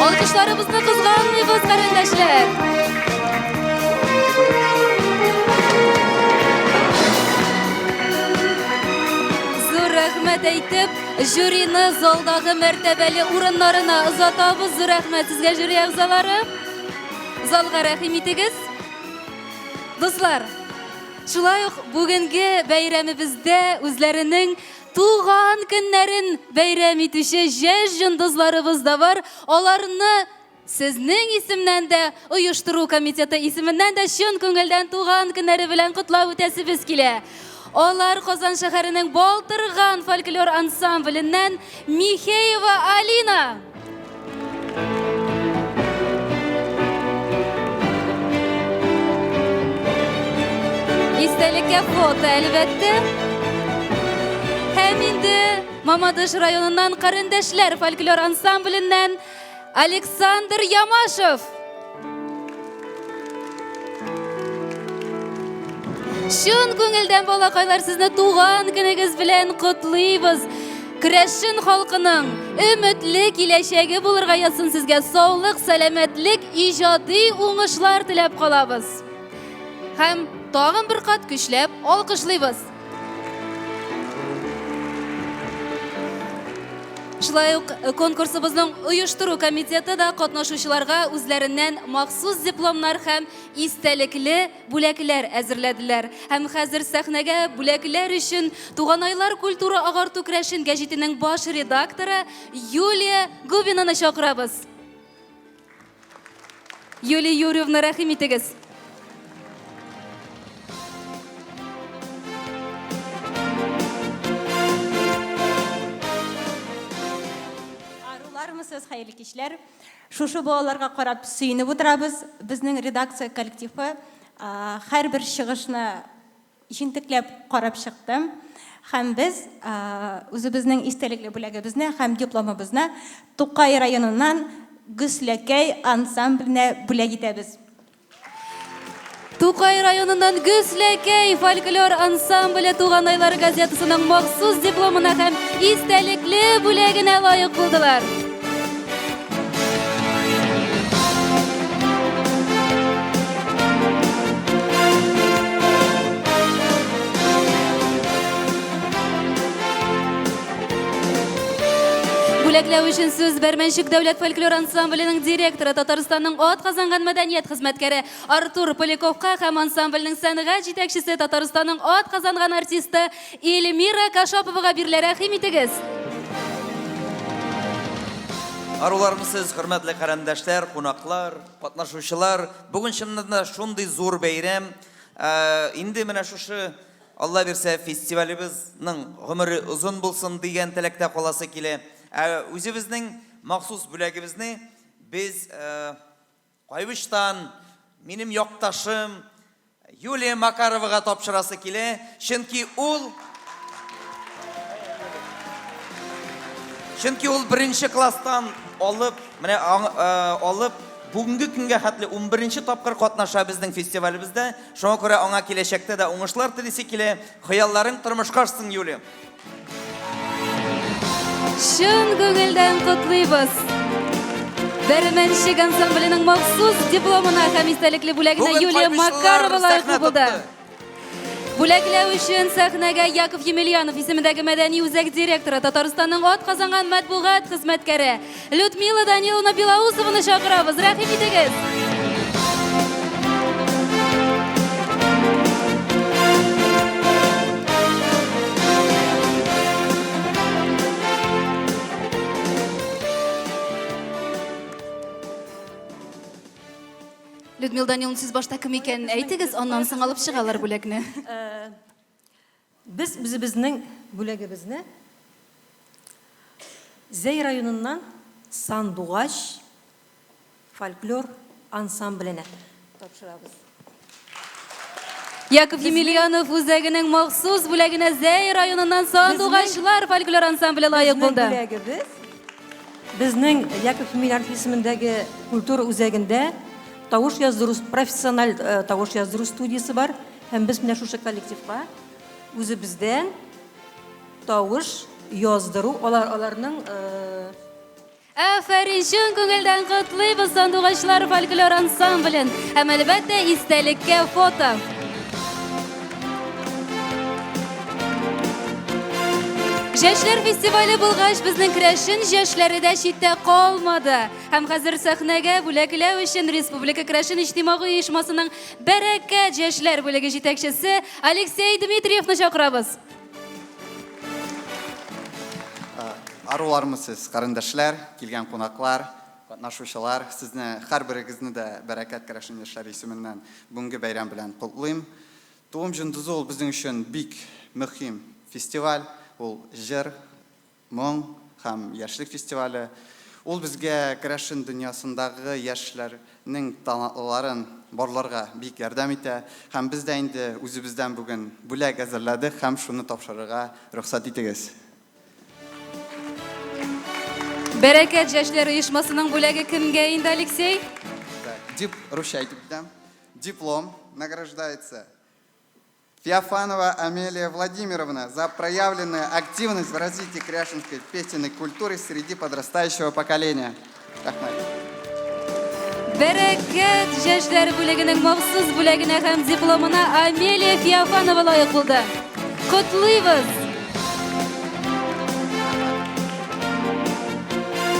Алкышларыбызны кызганмыйбыз, карендәшләр. Зур рәхмәт әйтеп, жюрины залдагы мәртәбәле урыннарына озатабыз. Зур рәхмәт сезгә, жюри әгъзалары. Залга рәхим итегез. Дуслар, Шулай ук бүгенге бәйрәмебездә үзләренең туган көннәрен бәйрәм итүче җәш җондызларыбыз да бар. Аларны сезнең исемнән дә, оештыру комитеты исеменнән дә чын күңелдән туган көннәре белән котлап үтәсебез килә. Алар Казан шәһәренең Балтырган фольклор ансамбленнән Михеева Алина. Истәлеккә фото, әлбәттә. Һәм инде Мамадыш районыннан Карендәшләр фольклор ансамбленнән Александр Ямашев. Чын күңелдән балакайлар сезне туган көнегез белән котлыйбыз. Керәшен халкының өметле киләчәге булырга язсын сезгә саулык, сәламәтлек, иҗади уңышлар теләп калабыз. Һәм тагын бер кат көчләп алкышлыйбыз. Шулай ук э, конкурсыбызның оештыру комитеты да катнашучыларга үзләреннән махсус дипломнар һәм истәлекле бүләкләр әзерләделәр. Һәм хәзер сәхнәгә бүләкләр өчен Туганайлар культура агарту керәшен гәҗитенең баш редакторы Юлия Губинаны чакырабыз. Юлия Юрьевна, рәхим итегез. Арулармысыз, хәерле кичләр. Шушы балаларга карап сөенеп утырабыз. Безнең редакция коллективы һәрбер чыгышны җентекләп карап чыкты. Һәм без үзебезнең истәлекле бүләгебезне һәм дипломыбызны Тукай районыннан Гөсләкәй ансамбленә бүләк итәбез. Тукай районыннан Гөсләкәй фольклор ансамбле Туганайлар газетасының махсус дипломына һәм истәлекле бүләгенә лаек булдылар. Бүләкләү өчен сүз Бәрмәнчек дәүләт фольклор ансамбленең директоры, Татарстанның атказанган мәдәният хезмәткәре Артур Поляковка һәм ансамбльнең сәнгать җитәкчесе, Татарстанның атказанган артисты Эльмира Кашаповага бирелә. Рәхим итегез! Арулармысыз, хөрмәтле карендәшләр, кунаклар, катнашучылар. Бүген чыннан да шундый зур бәйрәм. Э, инде менә шушы Алла бирсә, фестивалебезнең гомере озын булсын дигән теләктә каласы килә. Ә үзебезнең махсус бүләгебезне без э, Кайбычтан минем якташым Юлия Макаровага тапшырасы килә, чөнки ул Чөнки ул беренче класстан алып, менә алып, бүгенге көнгә хәтле унберенче тапкыр катнаша безнең фестивалебездә. Шуңа күрә аңа киләчәктә дә уңышлар телисе килә. Хыялларың тормышка ашсын, Юлия. Чын күңелдән котлыйбыз! Бәрмәнчек ансамбленең махсус дипломына һәм истәлекле бүләгенә Бүген Юлия кайбычлылар Макарова лаеклы сәхнә булды. тотты. Бүләкләү өчен сәхнәгә Яков Емельянов исемендәге мәдәни үзәк директоры, Татарстанның атказанган матбугат хезмәткәре Людмила Даниловна Белоусованы чакырабыз. Рәхим итегез! Людмила Даниловна, сез башта кем икәнен әйтегез, аннан соң алып чыгалар бүләкне. Э, без үзебезнең бүләгебезне Зәй районыннан Сандугач фольклор ансамбленә тапшырабыз. Яков Емельянов үзәгенең махсус бүләгенә Зәй районыннан Сандугачлар фольклор ансамбле лаек булды. Безнең бүләгебез безнең Яков Емельянов исемендәге культура үзәгендә тавыш яздыру профессиональ э, тавыш яздыру студиясе бар һәм без менә шушы коллективка үзебездән тавыш яздыру алар аларның э, Афәрин, чын күңелдән котлыйбыз Сандугачлар фольклор ансамблен һәм әлбәттә истәлеккә фото. Җәшләр фестивале булгач, безнең керәшен җәшләре дә читтә калмады. Һәм хәзер сәхнәгә бүләкләү өчен Республика керәшен иҗтимагый оешмасының Бәрәкәт җәшләр бүлеге җитәкчесе Алексей Дмитриевны чакырабыз. Арулармы сез, карендәшләр, килгән кунаклар, катнашучылар. Сезне һәрберегезне дә Бәрәкәт керәшен яшьләре исеменнән бүгенге бәйрәм белән котлыйм. Туым җондызы ул безнең өчен бик мөһим фестиваль. Ул җыр, Моң һәм яшьлек фестивале. Ул безгә керәшен дөньясындагы яшьләрнең талантлыларын барларга бик ярдәм итә. Һәм без дә инде үзебездән бүген бүләк әзерләдек һәм шуны тапшырырга рөхсәт итегез. Бәрәкәт яшьләр оешмасының бүләге кемгә инде, Алексей? Так, дип русча әйтеп китәм. Диплом награждается Феофанова Амелия Владимировна за проявленную активность в развитии кряшенской песенной культуры среди подрастающего поколения. Рәхмәт. Бәрәкәт яшьләр бүлегенең махсус бүләгенә һәм дипломына Амелия Феофанова лаек булды. Котлыйбыз!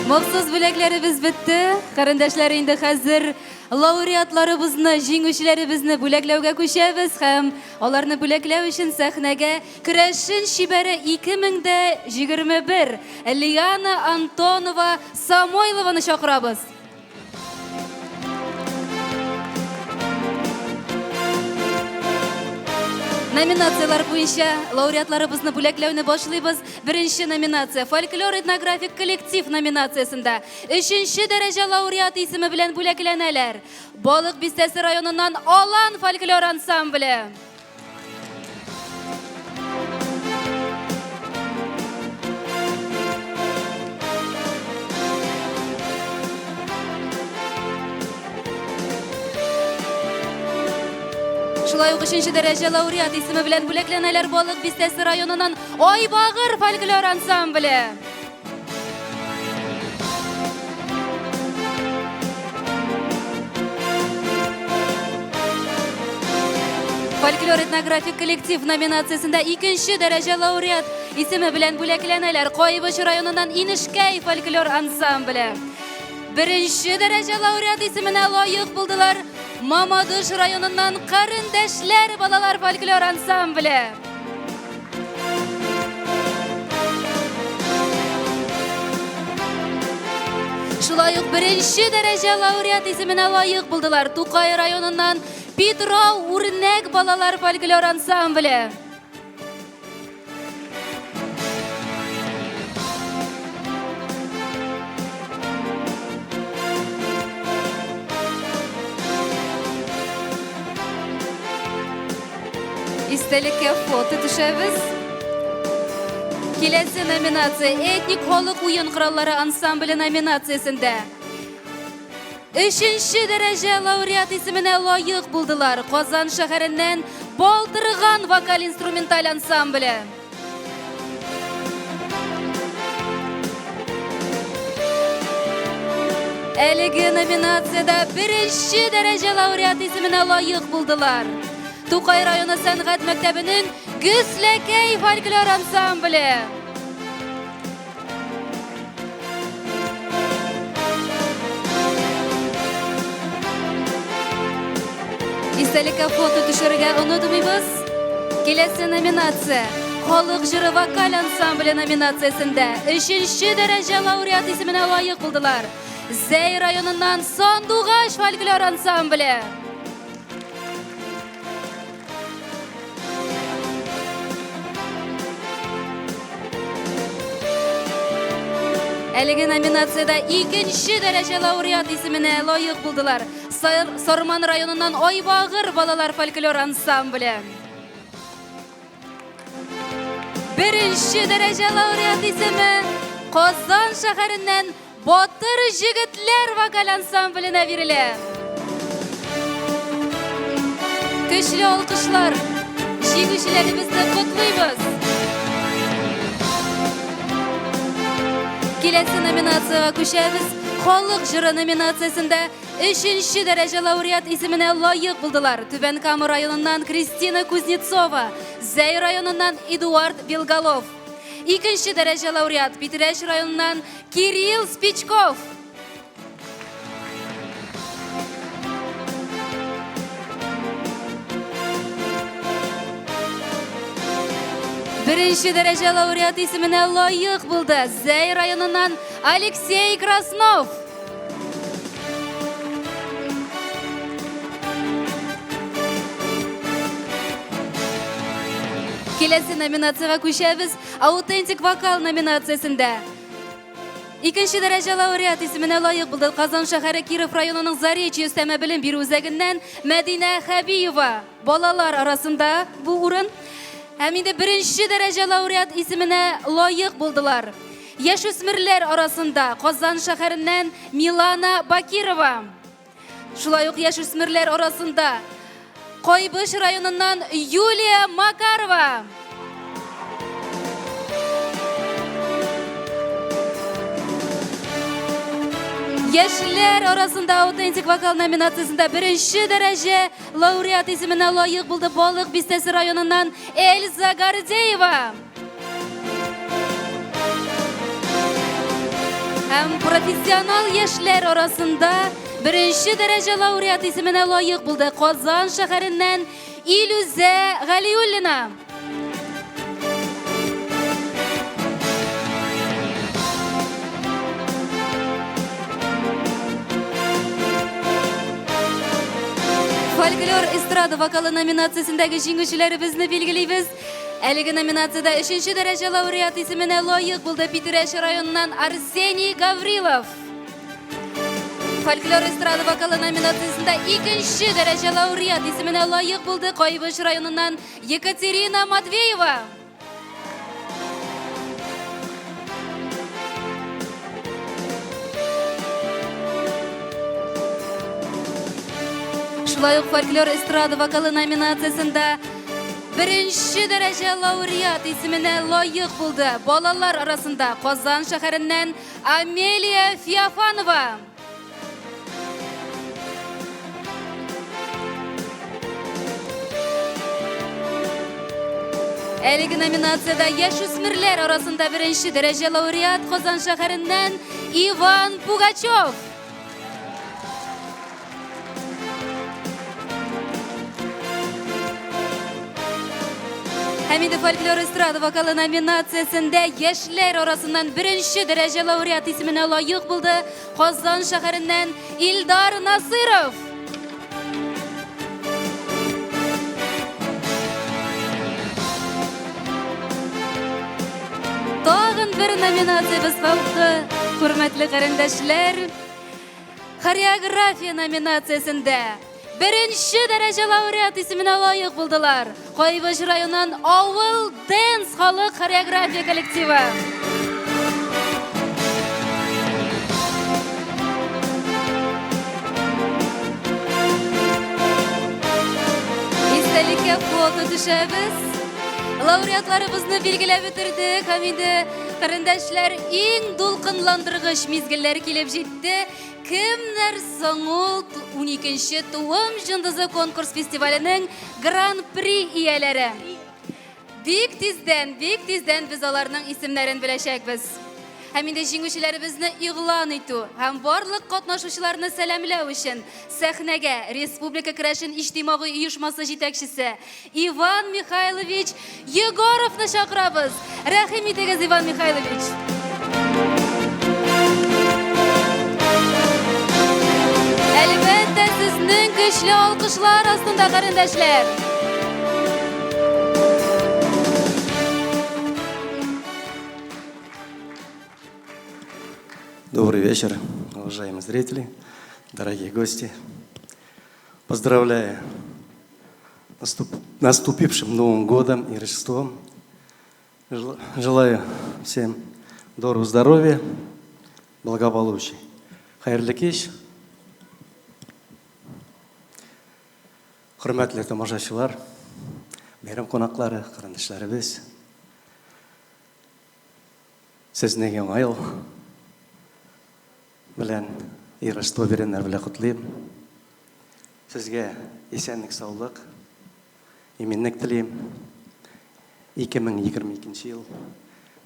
Махсус бүләкләребез бетте. Карендәшләр инде хәзер Лауреатларыбызны, җиңүчеләребезне бүләкләүгә күчәбез һәм аларны бүләкләү өчен сәхнәгә Керәшен чибәре 2021 Лиана Антонова Самойлованы чакырабыз. Номинацияләр буенча лауреатларыбызны бүләкләүне башлыйбыз. Беренче номинация фольклор-этнографик коллектив номинациясендә Өченче дәрәҗә лауреат исеме белән бүләкләнәләр. Балык Бистәсе районыннан Алан фольклор ансамбле. Шулай ук өченче дәрәҗә лауреат исеме белән бүләкләнәләр Балык Бистәсе районыннан Айбагыр фольклор ансамбле. Фольклор-этнографик коллектив номинациясендә икенче дәрәҗә лауреат исеме белән бүләкләнәләр Кайбыч районыннан Инешкәй фольклор ансамбле. Беренче дәрәҗә лауреат исеменә лаек булдылар Мамадыш районыннан Карендәшләр балалар фольклор ансамбле. Шулай ук беренче дәрәҗә лауреат исеменә лаек булдылар Тукай районыннан Питрау үрнәк балалар фольклор ансамбле. Истәлеккә фото төшәбез. Киләсе номинация этник халык уен кораллары ансамбле номинациясендә. Өченче дәрәҗә лауреат исеменә лаек булдылар Казан шәһәреннән Балтырган вокаль-инструменталь ансамбле. Әлеге номинациядә беренче дәрәҗә лауреат исеменә лаек булдылар. Тукай районы сәнгать мәктәбенең Гөсләкәй фольклор ансамбле. Истәлеккә фото төшерергә онытмыйбыз. Киләсе номинация Халык җыры вокаль ансамбле номинациясендә өченче дәрәҗә лауреат исеменә лаек булдылар. Зәй районыннан Сандугач фольклор ансамбле. Әлеге номинациядә икенче дәрәҗә лауреат исеменә лаек булдылар. Сарман районыннан Айбагыр балалар фольклор ансамбле. Беренче дәрәҗә лауреат исеме Казан шәһәреннән Батыр җегетләр вокаль ансамбленә бирелә. Көчле алкышлар. Җиңүчеләребезне котлыйбыз. Киләсе номинациягә күчәбез. Халык җыры номинациясендә өченче дәрәҗә лауреат исеменә лаек булдылар. Түбән Кама районыннан Кристина Кузнецова, Зәй районыннан Эдуард Белголов. Икенче дәрәҗә лауреат Питрәч районыннан Кирилл Спичков. Беренче дәрәҗә лауреат исеменә лаек булды Зәй районыннан Алексей Краснов. Киләсе номинациягә күчәбез. Аутентик вокал номинациясендә. Икенче дәрәҗә лауреат исеменә лаек булды Казан шәһәре Киров районының Заречье өстәмә белем бирү үзәгеннән Мәдинә Хәбиева. Балалар арасында бу урын. Һәм инде беренче дәрәҗә лауреат исеменә лаек булдылар. Яшүсмерләр арасында Казан шәһәреннән Милана Бакирова. Шулай ук яшүсмерләр арасында Кайбыч районыннан Юлия Макарова. Яшьләр арасында аутентик вокал номинациясендә беренче дәрәҗә лауреат исеменә лаек булды Балык бистәсе районыннан Эльза Гордеева. Һәм профессионал яшьләр арасында беренче дәрәҗә лауреат исеменә лаек булды Казан шәһәреннән Илүзә Галиуллина. Фольклор эстрада вокалы номинациясендәге җиңүчеләребезне билгелибез. Әлеге номинациядә өченче дәрәҗә лауреат исеменә лаек булды Питрәч районыннан Арсений Гаврилов. Фольклор эстрада вокалы номинациясендә икенче дәрәҗә лауреат исеменә лаек булды Кайбыч районыннан Екатерина Матвеева. Шулай ук фольклор эстрада вокалы номинациясендә беренче дәрәҗә лауреат исеменә лаек булды. Балалар арасында Казан шәһәреннән Амелия Феофанова. Әлеге номинациядә яшүсмерләр арасында беренче дәрәҗә лауреат Казан шәһәреннән Иван Пугачев. Һәм инде фольклор эстрада вокалы номинациясендә яшьләр арасыннан беренче дәрәҗә лауреат исеменә лаек булды Казан шәһәреннән Илдар Насыров. Тагын бер номинациябез калды, хөрмәтле карендәшләр. Хореография номинациясендә Беренче дәрәҗә лауреат исеменә лаек булдылар. Кайбыч районын Авыл Дэнс халык хореография коллективы. Истәлеккә фото төшәбез. Лауреатларыбызны билгеләп бетердек һәм инде карендәшләр иң дулкынландыргыч мизгелләр килеп җитте. Кемнәр соң ул 12нче Туым җондызы конкурс фестиваленең гран-при ияләре? Бик тиздән, бик тиздән без аларның исемнәрен беләчәкбез. Һәм инде җиңүчеләребезне игълан итү һәм барлык катнашучыларны сәламләү өчен сәхнәгә Республика керәшен иҗтимагый оешмасы җитәкчесе Иван Михайлович Егоровны чакырабыз. Рәхим итегез, Иван Михайлович. Әлбәттә, сезнең көчле алкышлар астында, карендәшләр. Добрый вечер, уважаемые зрители, дорогие гости. Поздравляю наступившим Новым Годом и Рождеством. Желаю всем доброго здоровья, благополучия. Хәерле кич. Хөрмәтле тамашачылар, бәйрәм кунаклары, карендәшләребез. Сезне яңа ел белән и Рождество бәйрәмнәре белән котлыйм. Сезгә исәнлек, саулык, иминлек телим. 2022 ел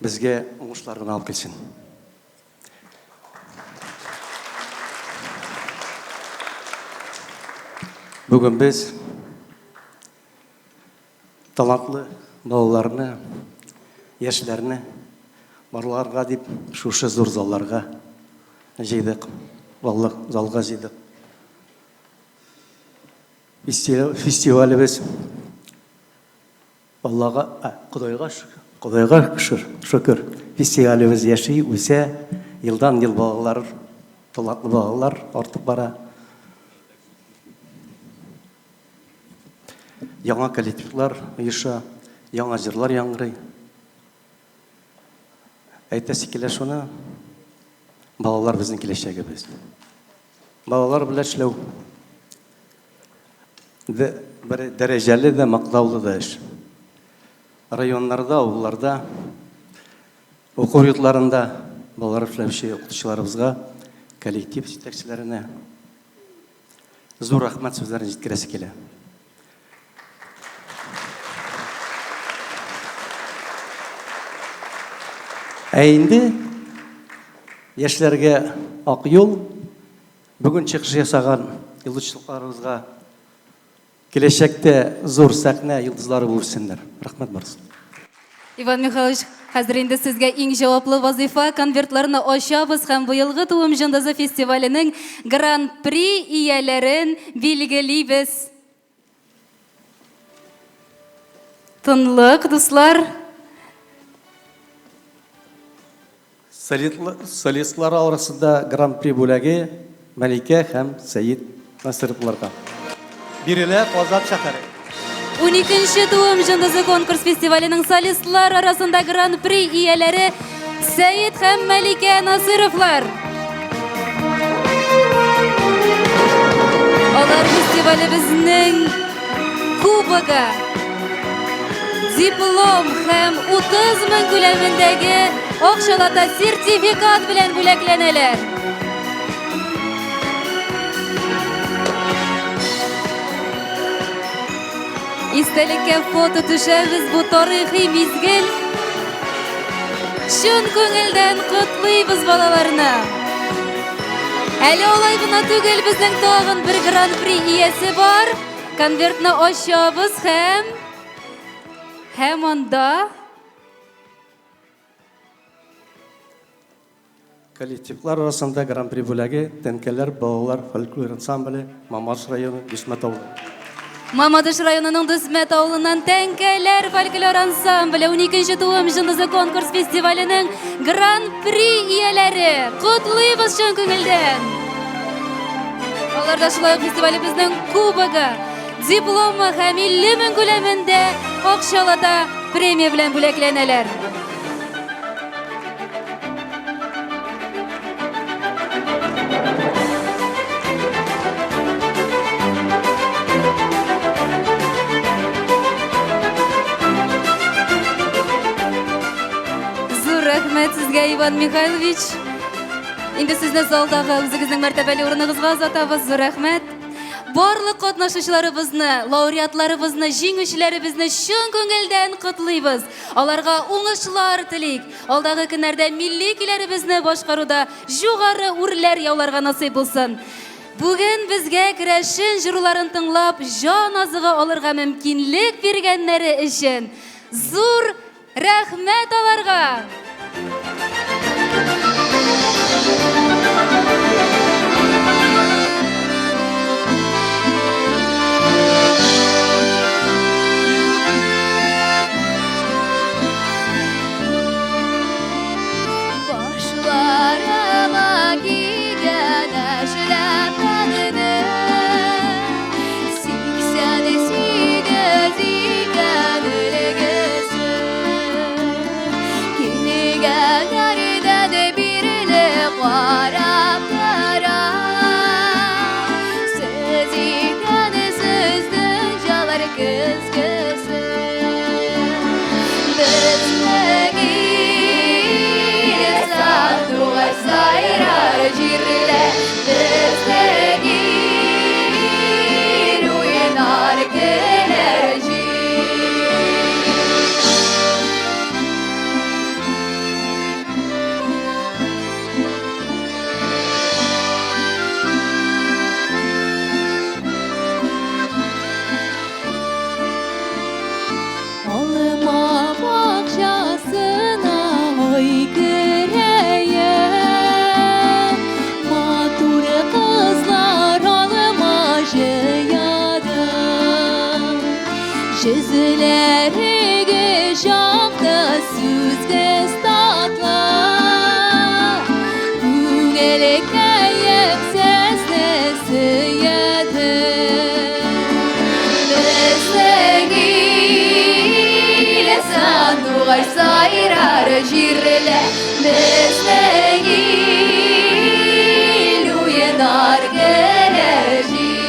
безгә уңышлар гына алып килсен. Бүген без Талантлы балаларны, яшьләрне барларга дип шушы зур залларга җыйдык, баллы залга җыйдык. Фестивалебез Аллага, ә, Кодайга шөкер, Кодайга шөкер, фестивалебез яши, үсә, елдан-ел балалар, талантлы балалар артып бара. Яңа коллективлар оеша, яңа җырлар яңгырый. Әйтәсе килә шуны, балалар безнең киләчәгебез. Балалар белән эшләү бер дәрәҗәле дә, мактаулы да эш. Районнарда, авылларда, уку йортларында балалар эшләүче укытучыларыбызга, коллектив җитәкчеләренә Зур рәхмәт сүзләрен җиткерәсе килә. Ә инде яшьләргә ак юл, бүген чыгыш ясаган йолдызчылыкларыбызга Киләчәктә зур сәхнә йолдызлары булып үссеннәр. Рәхмәт барысына. Иван Михайлович, хәзер инде сезгә иң җаваплы вазыйфа, конвертларны ачабыз һәм быелгы Туым җондызы фестиваленең Гран-при ияләрен билгелибез. Тынлык, дуслар. Солистлар арасында Гран-при бүләге Мәликә һәм Сәет Насыйровларга бирелә, Казан шәһәре. Уникенче Туым җондызы конкурс фестиваленең солистлар арасында Гран-при ияләре Сәет һәм Мәликә Насыйровлар. Алар фестивалебезнең Кубогы, диплом һәм 30 мең күләмендәге акчалата сертификат белән бүләкләнәләр. Истәлеккә фото төшәбез бу тарихи мизгел. Чын күңелдән котлыйбыз балаларны. Әле алай гына түгел, безнең тагын бер гран-при иясе бар. Конвертны ачабыз һәм һәм анда Коллективлар арасында Гран-при бүләге Тәнкәләр балалар фольклор ансамбле, Мамадыш районы, Дүсмәт авылы. Мамадыш районының Дүсмәт авылыннан Тәнкәләр фольклор ансамбле 12 туым җондызы конкурс фестиваленең Гран-при ияләре. Котлыйбыз чын күңелдән! Алар да шулай ук фестивалебезнең кубогы, дипломы һәм 50 мең күләмендә акчалата премия белән бүләкләнәләр. Зур рәхмәт сезгә, Иван Михайлович. Инде сезне залдагы үзегезнең мәртәбәле урыныгызга озатабыз. Зур рәхмәт. Барлык катнашучыларыбызны, лауреатларыбызны, җиңүчеләребезне чын күңелдән котлыйбыз. Аларга уңышлар телик. Алдагы көннәрдә милли көйләребезне башкаруда югары үрләр яуларга насыйп булсын. Бүген безгә керәшен җыруларын тыңлап, җан азыгы алырга мөмкинлек биргәннәре өчен зур рәхмәт аларга! Башларыма кигән эшләпәмне 88 икән өлгесе. Килгәннәрдән бирле карап торам, Сез икәнсез дөньялар көзгесе. Безнең ил сандугач сайрар җирләр, безнең ил уйнар көләр җир. Алма бакчасына ай керәем, Матур кызлар алма җыяды. Йөзләреге якты, сүзгез татлы, Күңелкәем сезне сөяде. Безнең ил сандугач сайрар җирләр, безнең ил уйнар көләр җил.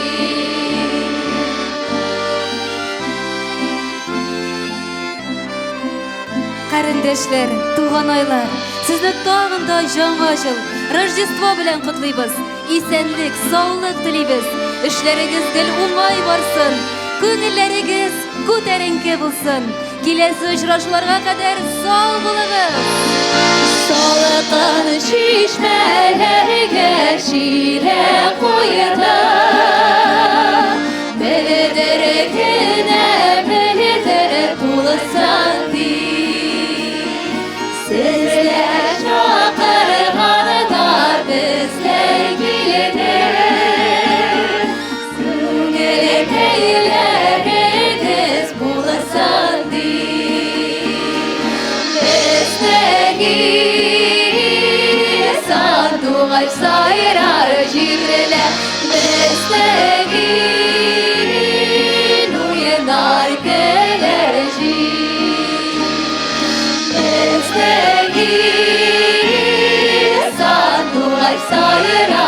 Карендәшләр, туганайлар, сезне тагын да Яңа ел, Рождество белән котлыйбыз. Исәнлек, саулык телибез. Эшләрегез гел уңай барсын, күңелләрегез күтәренке булсын. Киләсе очрашуларга кадәр сау булыгыз! Салкын чишмәләргә чиләк куйдым, Белдер генә, белдер тулсын дип. Сезләр чакырганда безләр килдек, Күңелкәйләрегез булсын дип. Безнең ил сандугач сайрар җирләр, безнең ил уйнар көләр җил. Безнең ил сандугач сайрар.